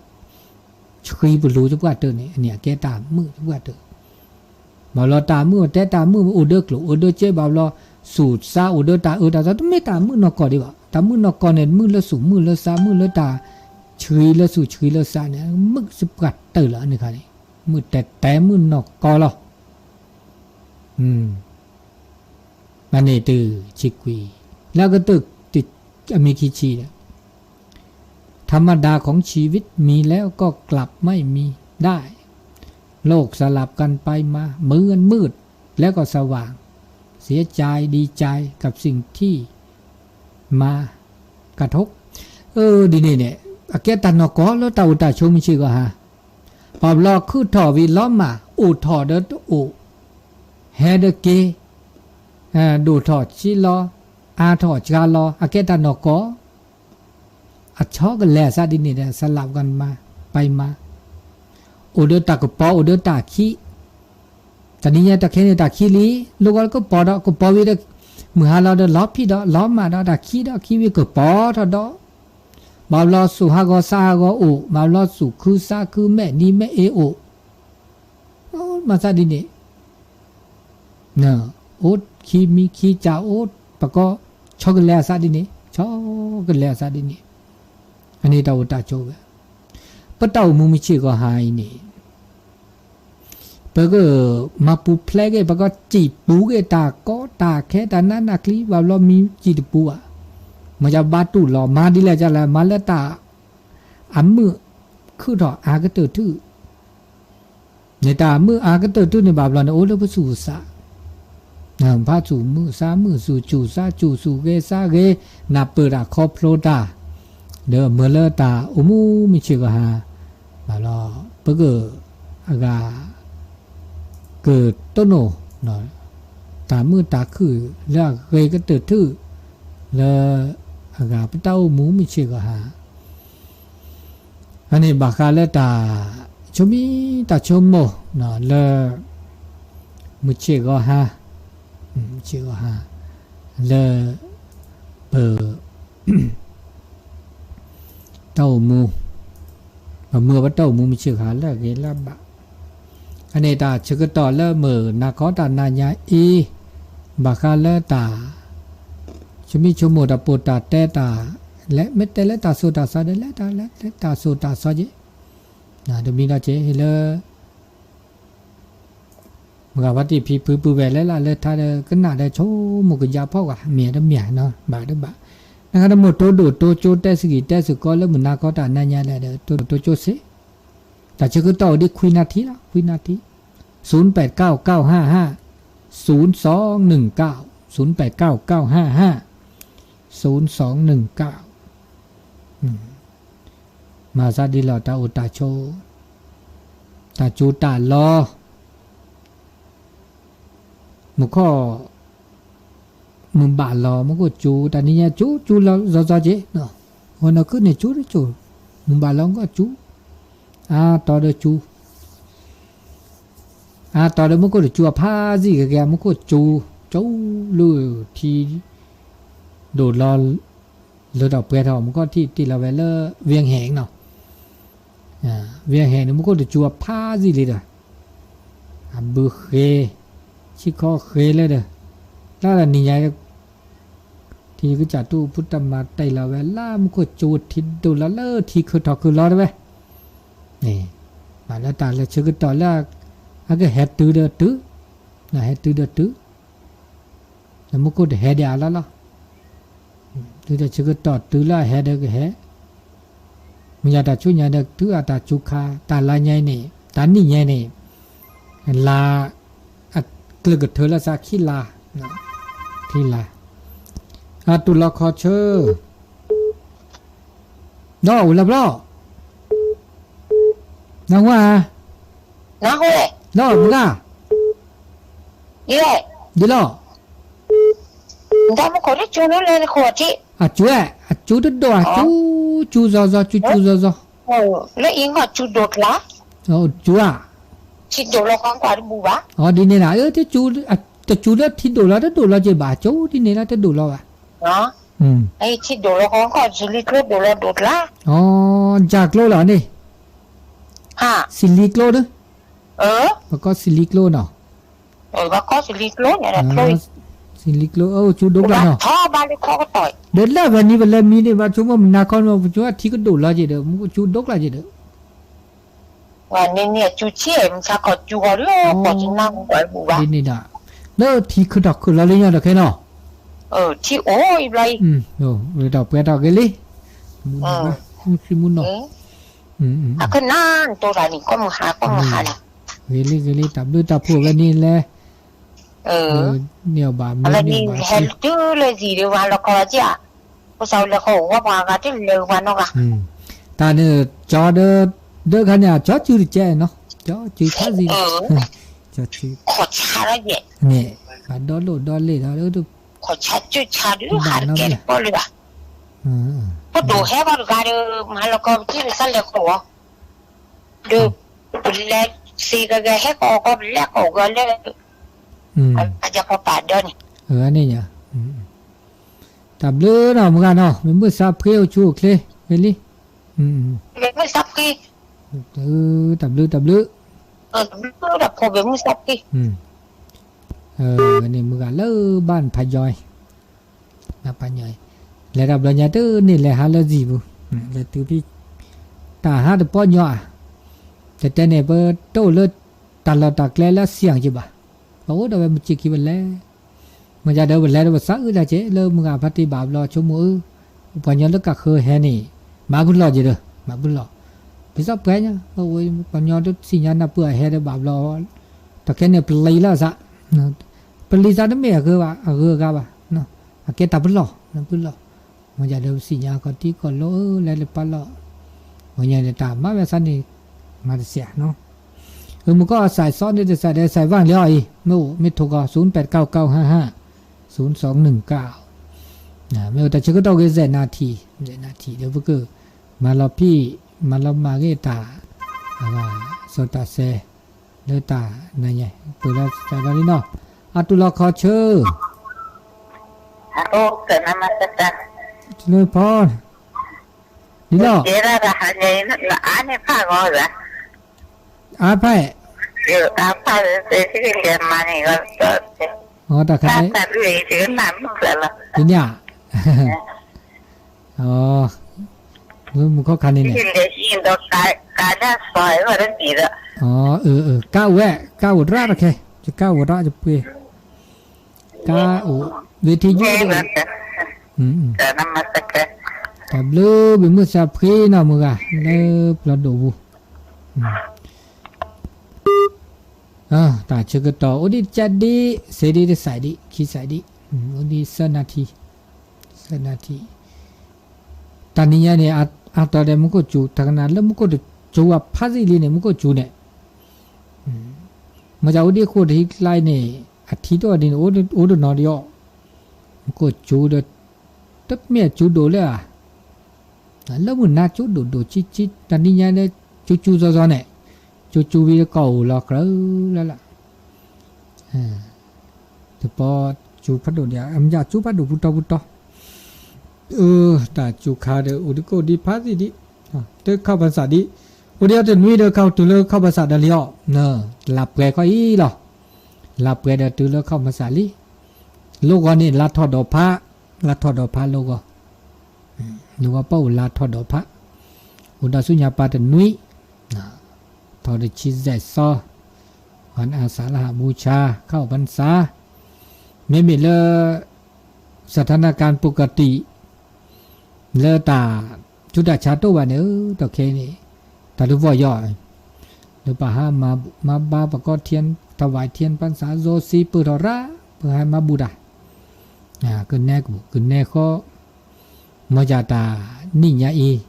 ဆှံပလူၤသပှၢ်တၢၢ်န့ၣ် အန့ၣ်အကဲတၢ်မုာ်သပှၢ်တၢၢ် ဘၣ်ဘျီတၢ်မုာ်တဲတၢ်မုာ်အိၣ်ဒီးကျိၣ်အိၣ်ဒီးစ့ဘၣ်ဘျီ, စူၢ်သးအိၣ်ဒီးတၢ်အၢတၢ်သီ တမ့ၢ်တၢ်မုာ်နီၢ်ကီၢ်ဒံးဘၣ်. တၢ်မုာ်နီၢ်ကီၢ်န့ၣ် မုာ်လၢစူၢ်မုာ်လၢသး မုာ်လၢတၢ်ဆှံလၢစူၢ်ဆှံလၢသးန့ၣ် မုာ်သပှၢ်တၢၢ်လီၤန့ၣ်ခါန့ၣ်, မုာ်တဲတဲမုာ်နီၢ်ကီၢ်လီၤ. အန့ၣ်တဆံခွံ, လၢကတၢၢ် အမံၤခံဆံဒီး ธรรมดาของชีวิตมีแล้วก็กลับไม่มีได้ โลกสลับกันไปมา เหมือนมืดแล้วก็สว่าง เสียใจดีใจกับสิ่งที่มา กระทบ အၢ ဒ်န့ၣ်န့ၣ် အကဲတၢ်နီၢ်ကီၢ်လၢတၢ်အိၣ်တၢ်ဆိးမုၢ်ဆ့ၣ်ဂီၤဟါ, ဘၣ်ဘျီခုၣ်ထီၣ်ဝံၤလီၤမၢ် အိၣ်ထီၣ်ဒီးတအိၣ်, ဟဲဒီးက့ၤ, ဒိၣ်ထီၣ်ဆံးလီၤ, အါထီၣ်စှၤလီၤ အကဲတၢ်နီၢ်ကီၢ် အဆီကလဲၤအသးဒ်န့ၣ်ဒီး စလပ်กันมา ไปมา အိၣ်ဒီးတၢ်ကပီၤ အိၣ်ဒီးတၢ်ခံး, တနံၤညါတၢ်ခဲန့ၣ်တၢ်ခံးလံ, လိၣ်ဂီၤလၢကပီၤဒီး ကပီၤဝံၤဒီး မုၢ်ဟါလီၤဒီး လီၤဖံးဒီး လီၤမၢ်ဒီး တၢ်ခံးဒီး ခံးဝံၤကပီၤထီၣ်ဒီး ဘၣ်ဘျီစူၢ်ဟးဂီၤသးဟးဂီၤအိၣ်, ဘၣ်ဘျီစူၢ်ခုသးခု မဲာ်နံၤမဲာ်အ့အိၣ်, မၤသးဒ်န့ၣ် အိၣ်ခံမံၤခံကၢ်အိၣ် ပကီ ဆီကလဲၤအသးဒ်န့ၣ် ဆီကလဲၤအသးဒ်န့ၣ်, အန့ၣ်တၢ်အိၣ်တၢ်ဆိးဝဲ, ပတၢ်အိၣ်မူမုၢ်ဆ့ၣ်ဂီၤဟါအံၤန့ၣ် ပကမၤပူၤဖျဲးက့ၤ ပကစံၣ်ပူၤက့ၤတၢ်ကီတၢ်ခဲတၢ်နးနးကျံ ဘၣ်ဘျီမံၤစံၣ်တပူၤဘၣ်, မ့ၢ်ယဘါတူၢ်လီၤ မၤဒ်လဲၣ်ဒ်လဲၣ် မၤလၢတၢ် အမုာ်ခုၣ်ထီၣ်အါကတၢၢ်ထူၣ်, န့ၣ်တၢ်မုာ်အါကတၢၢ်ထူၣ်န့ၣ်ဘၣ်ဘျီန့ၣ် အိၣ်လၢပသူၣ်ပသး, ဖးသူၣ်မုာ်သးမုာ် သူၣ်စူၢ်သးစူၢ် သူၣ်ဂဲၤသးဂဲၤ နၢ်ပၢၢ်တၢ်ခီဖျိတၢ်, ဒီးမၢလၢတၢ်အိၣ်မူမုၢ်ဆ့ၣ်ဂီၤဟါ, ဘၣ်လီၤ ပက အဂၤ ကတိၢ်နီၣ် တၢ်မုာ်တၢ်ခုၣ်လၢအဂ့ၤကတၢၢ်ထူၣ် လၢအဂၤပတၢ်အိၣ်မူမုၢ်ဆ့ၣ်ဂီၤဟါ, အန့ၣ်ဘၣ်ဃးလၢတၢ်ဆိမိၣ်တၢ်ဆိကမိၣ်လၢ မုၢ်ဆ့ၣ်ဂီၤဟါ, မုၢ်ဆ့ၣ်ဂီၤဟါ လၢ ပ တၢ်အိၣ်မူ, ပမုာ်ဘၣ်တၢ်အိၣ်မူမုၢ်ဆ့ၣ်ဂီၤဟါလၢအဂ့ၤလၢအဘၣ်, အန့ၣ်တၢ်ဆၢကတီၢ်လၢမုၢ်နၤခီတၢ်နၤညါအံၤ, ဘၣ်ဃးလၢတၢ် ဆိမိၣ်ဆိကမိၣ်တၢ်ပိာ်တၢ်တဲတၢ်, လဲၤမ့ၢ်တဲလၢတၢ်သိၣ်တၢ်သီဒီး လဲၤတၢ်လဲၤတၢ်သိၣ်တၢ်သီက့ၤ, တမံၤဒီးက့ၤလၢ မုၢ်ဂၤဖါတံၢ်ဖံဖုပုၢ်ဝဲၢ်လၢ်လၢ်လၢထါဒီး ကနၣ်ဒီးဆိကမိၣ်ကယၢ်ဖီၣ်ကွၢ် မ့ၢ်တမ့ၢ်နီၤ ဘၣ်တဘၣ်, နဃါတမိၢ်တိဒိၣ်တိကၠိတဲစကံၢ်တဲစကီးလၢမုၢ်နၤခီတၢ်နၤညါလဲၣ်ဒီး တိဒိၣ်တိကၠိစ့ၢ်, တၢ်ဆၢကတီၢ်အိၣ်ဒံးခွံနၣ်ထံလီၤ ခွံနၣ်ထံ, ศูนย์แปดเก้าเก้าห้าห้า ศูนย์สองหนึ่งเก้า ศูนย์แปดเก้าเก้าห้าห้า ศูนย์สองหนึ่งเก้า မၤသးဒ်လီၤ တၢ်အိၣ်တၢ်ဆိး, တၢ်စူၤတၢ်လီၤ, မူခိၣ်, မုၢ်ဘၣ်လီၤ မူခိၣ်စူၤ, တနံၤညါစူၤ စူၤလီၤ စီၤစီၤက့ၤ, ဂီၤနံၤခုၣ်န့ၣ် စူၤတစူၤ, မုၢ်ဘၣ်လီၤကီၢ်စူၤ, အါတီဒီးစူၤ, အါတီဒီးမူခိၣ်တစူၤအဖးစံၣ်ကကဲ မူခိၣ်စူၤ, စူၤလၢထံ ဒိၣ်လီၤ လၢထီၣ်ပှဲၤထီၣ် မူခိၣ်ထံၣ်တ့ၢ်လီၤဝဲလၢ ဝ့ၢ်ဟဲၣ်နီၤ, ဝ့ၢ်ဟဲၣ်န့ၣ် မူခိၣ်တစူၤအဖးစံၣ်လံဒီး, အဘုဃ့, ဆံခီဃ့လၢဒီး, လၢတနံၤညါ ထံကစၢ်တူၢ်ဖုတၢ်မၤတ့ၢ်လီၤဝဲလၢမူခိၣ်စူၤထံဒိၣ်လီၤလၢထံခၢၣ်ထီၣ်ခၢၣ်လီၤတဝဲ, ဘၣ်လၢတၢ်လၢဆၢကတီၢ်လၢ အကဟဲတုၤဒီးတုၤ, ဟဲတုၤဒီးတုၤ, ဒီးမူခိၣ်တဟဲဒံးအါလီၤလီၤ. တုၤတၢ်ဆၢကတီၢ်တုၤလၢအဟဲဒီးကဟဲ, မ့ၢ်ယၤတၢ်ဆူညါဒီးတုၤအတၢ်စူၤခါ တၢ်လါညါအံၤန့ၣ် တၢ်နံၣ်ညါအံၤန့ၣ် လါ အကျၢၢ်ကထၢလၢသးခံလါ, ခံလါ, အတူၢ်လီၤခီဆၢ, ဒီးအိၣ်လၢဘျီ, နၢ်ဟူဧါ, ဒီးမုၢ်ဂၤ, ဒ်လီၤ, အစူၤ, အစူၤတဒိၣ်, အစူၤ, စူၤစီၤစီၤ, စူၤစူၤစီၤစီၤ, လၢအံၤ စူၤဧါ, ဒ်န့ၣ်ဒၣ်, တစူၤလၢထံဒိၣ်လီၤ တဒိၣ်လီၤက့ၤဘၣ်, စူၤဒ်န့ၣ်လၢတဒိၣ်လီၤဘၣ်, ထံဒိၣ်လီၤဒိၣ်ကျါ, စံလံကျိလီၤန့ၣ်, စံလံကျိ, ပကိးစံလံကျိနီၤ, စံလံကျိ, စံလံကျိ, အိၣ်စူၤဒိၣ်ကျါနီၤ, ဒီးလၢဝဲနံၤပလဲၤမံန့ၣ် ဘၣ်ဆိကမိၣ်မနၤခီန့ၣ် ပဆိကမိၣ်ထံကဒိၣ်လီၤက့ၤဒီး မ့ၢ်စူၤဒိၣ်ကျါက့ၤဒီး ဒ်န့ၣ်ဒၣ်, လၢထံခုၣ်ထီၣ်ခုၣ်လီၤလၢညါဒီးခဲနီၤ, ထံအိၣ်အံၤဘျီအံၤ, ဒီးပှဲၤထီၣ်ဂ့ၤလံ, မုၢ်ဆံမုၢ်နီၤ, အကနၣ်တိၢ်တၢ်န့ၣ် ကီၢ်မုၢ်ဟါ ကီၢ်မုၢ်ဟါန့ၣ်, ဂ့ၤလံ ဂ့ၤလံ တၢ်ဘျုးတၢ်ဖှိၣ်ဝဲန့ၣ်လဲၤ, န့ၢ်အီၤဘၣ်မ့ၢ်န့ၢ်အီၤဘၣ်, ဟဲတုၤလၢယံၤဒီး မၤလီၤကီၢ်က့ၤ, ဖိသၣ်လဲၤဃီၤအိၣ်ဝဲပှၤဂၤတလဲၤပှၤနီတဂၤ, တၢ်န့ၣ် ကၠီဒီး ဒၢခါန့ၣ် ကၠီစုတကဲနီၤ, ကၠီစုခါစံး, န့ၣ် ဘၣ်ဒီလိာ်ဒီလ့ၣ်ဒီး ခီၣ်ဆါစုဆါဒုး ဟးတကဲတပီၢ်လၢၤဘၣ်, ပဒိၣ်ဟဲဘၣ်တဂၤဒီး မၤလီၤကီၢ်ပထံၣ်ပသးလဲၤဃီၤဝဲ, ဒီး ပလဲၤသ့ကဂဲၤဟဲကီၢ်ကီၢ် ပလဲၤကီၢ်ဂီၤလၢ အယၤဖီပာ်ဒီးန့ၣ်, န့ၣ်ညါ, တၢ်ဘျုးနီၤ မုၢ်ဂၤနီၤ မ့ၢ်မုၢ်ဆါဖှံအိၣ်ဆူၣ်အိၣ်ချ့ ဂ့ၤလံ, မ့ၢ်မုၢ်ဆါဖှံ, တၢ်ဘျုး တၢ်ဘျုး, တၢ်ဘျုးတၢ်ဖှိၣ် မ့ၢ်မုၢ်ဆါဖှံ, န့ၣ်မုၢ်ဂၤလၢဘၣ်နဖးယီၤအံၤ နဖးယီၤအံၤ, လဲၤတၢ်ဘျီညါတန့ၢ်လဲၤဟးလၢဇံၣ်ပူၤ, လဲၤတုၤဖဲ တၢ်ဟးတပီၢ်ညီဧါ, တဲတဲန့ၣ် ပတအိၣ်လၢတၢ်လီၢ်တၢ်ကျဲလၢစံၣ်အီၤက့ၤဘၣ်, ပအိၣ်ဒီးဝဲမုၢ်ဆ့ၣ်ခံပလဲၤ, မ့ၢ်ယၤဒီးပလဲၤဒီးပသးအုးတၢ်က့ၤ လၢမုၢ်ဂၤဖါတံၢ်ဘၣ်ဘျီ ဆိကမိၣ်အၢ ပှၤညီလၢကးဃၢၤဟဲန့ၣ် မၤပူၤလီၢ်က့ၤဒီး မၤပူၤလီၢ်, ဒ်သိးပှဲၤညါ ပှၤညီတသ့ၣ်ညါနၢ်ပၢၢ်အဟဲဒီးဘၣ်ဘျီ, တၢ်ခဲန့ၣ်ပျံၤလီၤသး, ပျံၤသးတမ့ၢ်အဂၢဘၣ် အဂၢအဂၤဘၣ်, အကဲတၢ်ပလီၢ် ပလီၢ်, မ့ၢ်ယၤဒီးပသ့ၣ်ညါခီၣ်ထံးခီၣ်လိ လၢလၢပလီၢ်, မ့ၢ်ညါန့ၣ်တၢ်မၤဝဲသးန့ၣ် မၤတစဲးနီၤ, မုၢ်ကီၢ်အစးစီန့ၣ်တစးဒီး စးဝၣ်လီၤအံၤ မ့ၢ်အိၣ်မ့ၢ်ထိၣ်ကီၢ် သုနပၢၢ်တကၢ်ကၢ်ဟါဟါ သုနစီနုၣ်ကၢ် မ့ၢ်အိၣ်တၢ်ဆၢကတီၢ်ဂ့ၤ စဲးနၣ်ထံၣ် စဲးနၣ်ထံၣ်ဒီးပက မၤလီၤဖံး မၤလီၤမၢ်ဂ့ၤတၢ် အဂၤ စီၤတၢ်စဲ လၢတၢ်နၤညါ ပၢၢ်လၢစီၤဒၤလံနီၤ အတူၢ်လီၤခီဆၢ လၢဖီ ဒ်လီၤ အါဖဲ အတၢ်ခါ ဒ်န့ၣ် မုၢ်ခီခါန့ၣ်န့ၣ် ကါဝဲ ကါအိၣ်ရၣ်တခဲ ယကါအိၣ်ရၣ်တခဲ ကါအိၣ် ဝ့ၢ်ထံယုၢ် တၢ်ဘျုးဘၣ်မုၢ်သးဖှံနီၤမုၢ်ဂၤ လၢပျီဒိၣ်ပူၤ တၢ်ဆၢကတီၢ် အိၣ်ဒံးတကးဒံး စဲးဒံးတစဲးဒံး ခံစဲးဒံး အိၣ်ဒံးသၢနၣ်ထံၣ် သၢနၣ်ထံၣ် တၢ်နံၤညါန့ၣ် အါတီၤဒီးမူခိၣ်စူၤ တၢ်ကနၣ်လၢမူခိၣ်တစူၤဝဲဖးသံလံန့ၣ် မူခိၣ်စူၤန့ၣ် မ့ၢ်ဒ်အဃိတဟံးကျါန့ၣ် အထံတအီၣ်ဒ်န့ၣ် အိၣ်တနီၤဒီးအီၤ မူခိၣ်စူၤဒီး တမ့ၢ်အစူၤဒိၣ်လၢၤဧါ လၢမုၢ်နၤစူၤဒိၣ်ဒိၣ်ဆံးဆံး တၢ်နံၤညါလၢ စူၤစူၤစီစီန့ၣ် စူၤစူၤဝံၤကီၢ်အိၣ်လီၤကြၢးလၢ်လၢ် တပီစူၤဖးဒိၣ်ဒံး အမ့ၢ်စူၤဖးဒိၣ်ပူၤတီပူၤတီ တၢ်စူၤခါဒီး အိၣ်ဒံးကအိၣ်ဒံးဖးသံဒံး တခီၣ်ပၤစးဒံး အိၣ်ဒံးအီၤတနွံဒီးခီၣ်တုၤလၢခီၣ်ပၤစးဒီးလံအီၤ လါပှဲၤခီအံၤလီၤ လါပှဲၤဒီးတုၤလၢခီၣ်ပၤစးလံ လိၣ်ဂီၤန့ၣ် လါထီၣ်ဒီးဖး လါထီၣ်ဒီးဖးလိၣ်ဂီၤ လိၣ်ဂီၤပီၣ်အိၣ်လါထီၣ်ဒီးဖး အိၣ်ဒီးဆူညါပၤတနွံ ထီၣ်တဆံစဲးစီ วันอาสาฬหบูชา เข้าพรรษา မ့မ့ၢ်လၢ สถานการณ์ปกติ လၢတၢ်ဆူးတၢ်ဆါတအိၣ်ဘၣ်န့ၣ် ဒီးခဲအံၤန့ၣ် တၢ်တဝီၢ်ယီၤ လၢပဟးမၤဘူၣ်မၤဘါ ပကီထံ ထဝဲထံ ပစး စီဆှံပၢၢ်ထီၣ်ရၣ် ပဟဲမၤဘူၣ်တၢ် ကနဲကဘူၣ်ကနဲဃီ မ့ၢ်ယၤတၢ်နံၣ်ညါအံၤ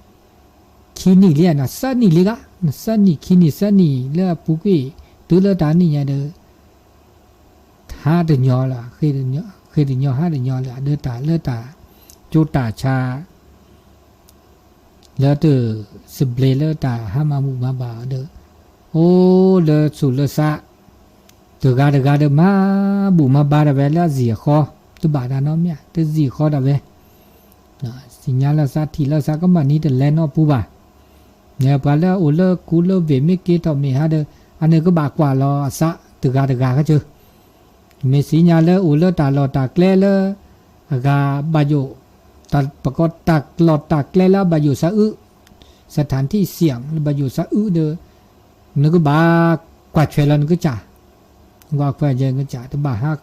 ခံနံၣ်လံ နသၢနံၣ်လံဂၤ နသၢနံၣ်ခံနံၣ်သၢနံၣ်လၢအပူၤကွံာ် တုၤလၢတၢ်နံၣ်ညါဒီး ဟါတညီလၢ ဃ့တညီဟါတညီလၢ အဒၢတၢ်လၢတၢ်ကၠိတၢ်ဆါ လၢတစံးဘျုးလၢတၢ်ဟးမၤဘူၣ်မၤဘါဒီး အိၣ်လၢဆူးလၢစး တဂၤတဂၤဒီးမၤဘူၣ်မၤဘါဒၣ်ဝဲလၢအစံၣ်အဃီ တဘၣ်တၢ်နီတမံၤ တစံၣ်ဃီဒၣ်ဝဲ သ့ၣ်ညါလီၤသးထံၣ်လီၤသးကမၣ်နံၤတလဲနီတပူၤဘၣ် ပှၤလၢအအိၣ်လၢကူလၢဘ့ၣ်မ့ၢ်က့ၤထီၣ်မ့ၢ်ဟါဒီး အန့ၣ်ကဘၣ်ကွၢ်လီၤအသးတဂၤတဂၤခီကၢ မ့ၢ်သ့ၣ်ညါလၢအိၣ်လၢတၢ်လီၢ်တၢ်ကျဲလၢ အဂၤဘၣ်ယိၣ် ပကိးတၢ်လီၢ်တၢ်ကျဲလၢအဘၣ်ယိၣ်သးအုး စထၣ်ထံၣ်စံၣ် လၢဘၣ်ယိၣ်သးအုးဒီး နကဘၣ်ကွၢ်ထွဲလီၤနကစၢ် ကွၢ်ထွဲကစၢ် တဘၣ်ဟး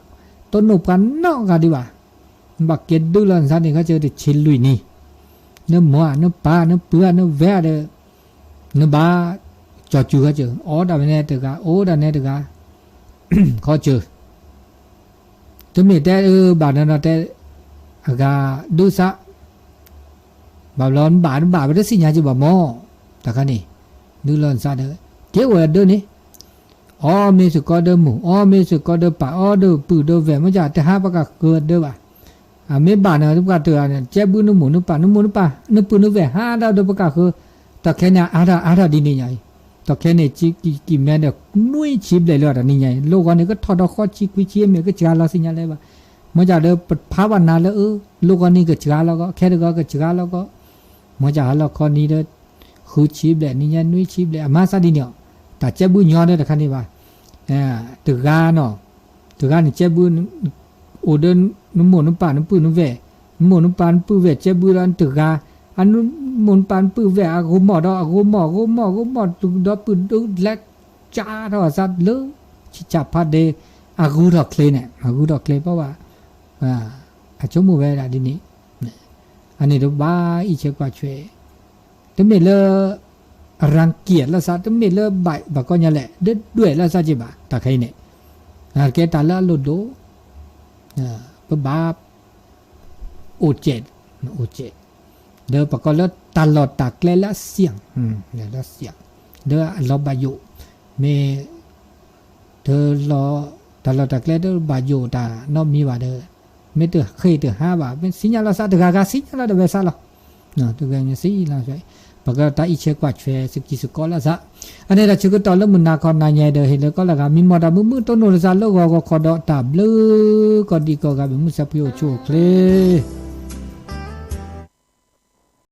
တိၢ်နီၣ်ပှၤနီတဂၤဒံးဘၣ် နဘၣ်ကဲဒုးလီၤနသးန့ၣ်ခီကၢတဆံလွံၢ်နံၣ် နမိၢ်ဧါ နပၢ် နပုၢ်ဧါ နဝဲၢ်ဧါဒီး နဘၣ်ကၠီၤစူၤခီကၢ အီၣ်ဒၣ်ဝဲန့ၣ်တဂၤ အိၣ်ဒၣ်န့ၣ်တဂၤ ခီကၢ တမ့ၢ်တဲအဘၣ်နီၤနီၤတဲ အဂၤဒုးသး ဘၣ်ဘျီနဘၣ်နဘၣ်ဝဲတသ့ၣ်ညါကၢဘၣ်မီၢ် တၢ်ခါန့ၣ် ဒုးလီၤနသးဒီး ကဲဝဲဒၢးန့ၣ် အီၣ်မ့ၢ်စ့ၢ်ကီးဒီးမိၢ် အီၣ်မ့ၢ်စ့ၢ်ကီးဒီးပၢ် အီၣ်ဒီးပုၢ်ဒီးဝဲၢ် မ့ၢ်ကၢတဟါပကဃၢၤဒၢးဘၣ် အမ့ၢ်ဘၣ်န့ၣ် ပှၤတဂၤန့ၣ် ကဲဘုနမိၢ်နပၢ် နမိၢ်နပၢ် နပုၢ်နဝဲၢ် ဟးဒၣ်ဒီးပကဃၢၤ တၢ်ခဲန့ၣ် အါထီၣ်အါထီၣ်ဒ်န့ၣ်ညါအံၤ တၢ်ခဲန့ၣ် ကံမဲဒီး နွံဆံဘျဲၣ်လၢတၢ်နံၣ်ညါအံၤ လိၣ်ဂီၤန့ၣ် ကထီၣ်ဒီးဃီဆံခွံဆံ မ့ၢ်ကစှၤလီၤသ့ၣ်ညါလၢၤဘၣ် မ့ၢ်ကၢဒီးပဖးဘၣ်နၤလၢအၢ လိၣ်ဂီၤန့ၣ်ကစှၤလီၤကီး ခဲတဂီၤကစှၤလီၤကီး မ့ၢ်ကၢဟါလီၤခီနံၤဒီး ဃုဆံဘျဲၣ် နံၣ်ညါနွံဆံဘျဲၣ် အမၤသးဒ်န့ၣ်အီၤ တၢ်ကဲဘုညီဒီးတခါန့ၣ်ဘၣ် တဂၤနီၤ တဂၤန့ၣ်ကဲဘု အိၣ်ဒီး နမိၢ်နပၢ်နပုၢ်နဝဲၢ် နမိၢ်နပၢ်နပုၢ်ဝဲၢ်ကဲဘုဒီးတဂၤ အနမိၢ်နပၢ်နပုၢ်ဝဲၢ် အဂိၢ်မီၢ်ဒီး အဂိၢ်မီၢ် အဂိၢ်မီၢ် အဂိၢ်မီၢ် တုၤဒီပုၢ်ဒိၣ်လဲၤ ကၢထီၣ်အသးလၢ ဆံၣ်ဆၣ်ဖးဒ့ အဂုၤထီၣ်ချ့န့ၣ် အဂုၤထီၣ်ချ့ ပှၤဘၣ် အဆိကမိၣ်ဝဲဒၣ်ဒ်န့ၣ် အန့ၣ်တဘၣ်အံးဆဲးကွၢ်ဆွဲ တမ့ၢ်လၢ အရၣ်က့ၤလီၤသး တမ့ၢ်လၢဘၣ်ဘၣ်ကီညါလဲၣ် ဒဒွဲၣ်လီၤသးက့ဘၣ် တၢ်ခဲအံၤန့ၣ် ကဲတၢ်လၢအလိၣ်ဒိၣ် ပဘၣ် အိၣ်စဲး အိၣ်စဲး ဒီးပကိးလၢတၢ်လီၢ်တၢ်ကျဲလၢအစံၣ် လၢအစံၣ် ဒီးအလီၤဘၣ်ယိၣ် မ့ၢ် တၢ်လီၢ်တၢ်ကျဲတဘၣ်ယိၣ်တၢ်နီတမံၤဘၣ်ဒီး မ့ၢ်တဃ့ၢ်တဟါဘၣ် မ့ၢ်သ့ၣ်ညါလီၤသးတဂၤဂၤ သ့ၣ်ညါလီၤဒီးဝဲသးလီၤ တဂၤဂၤသ့ၣ်ညါလီၤ ပကတၢ်အံးဆဲးကွၢ်ဆွဲ စကံစကီးလၢသး အန့ၣ်ဒီးဆၢကတီၢ်လၢမုၢ်နၤခီနၤညါဒီး ဟ့ၣ်လၢကီၢ်လၢဂၤ မံမီၢ်တၢ်မုာ်မုာ် တိၢ်နီၣ်လီၤသးလၢဂီၤဂီၤခီဒီး တၢ်ဘျုး ကိးဒံကိးဂၤ ဘၣ်မုၢ်ဆါဖှံအိၣ်ဆူၣ်အိၣ်ချ့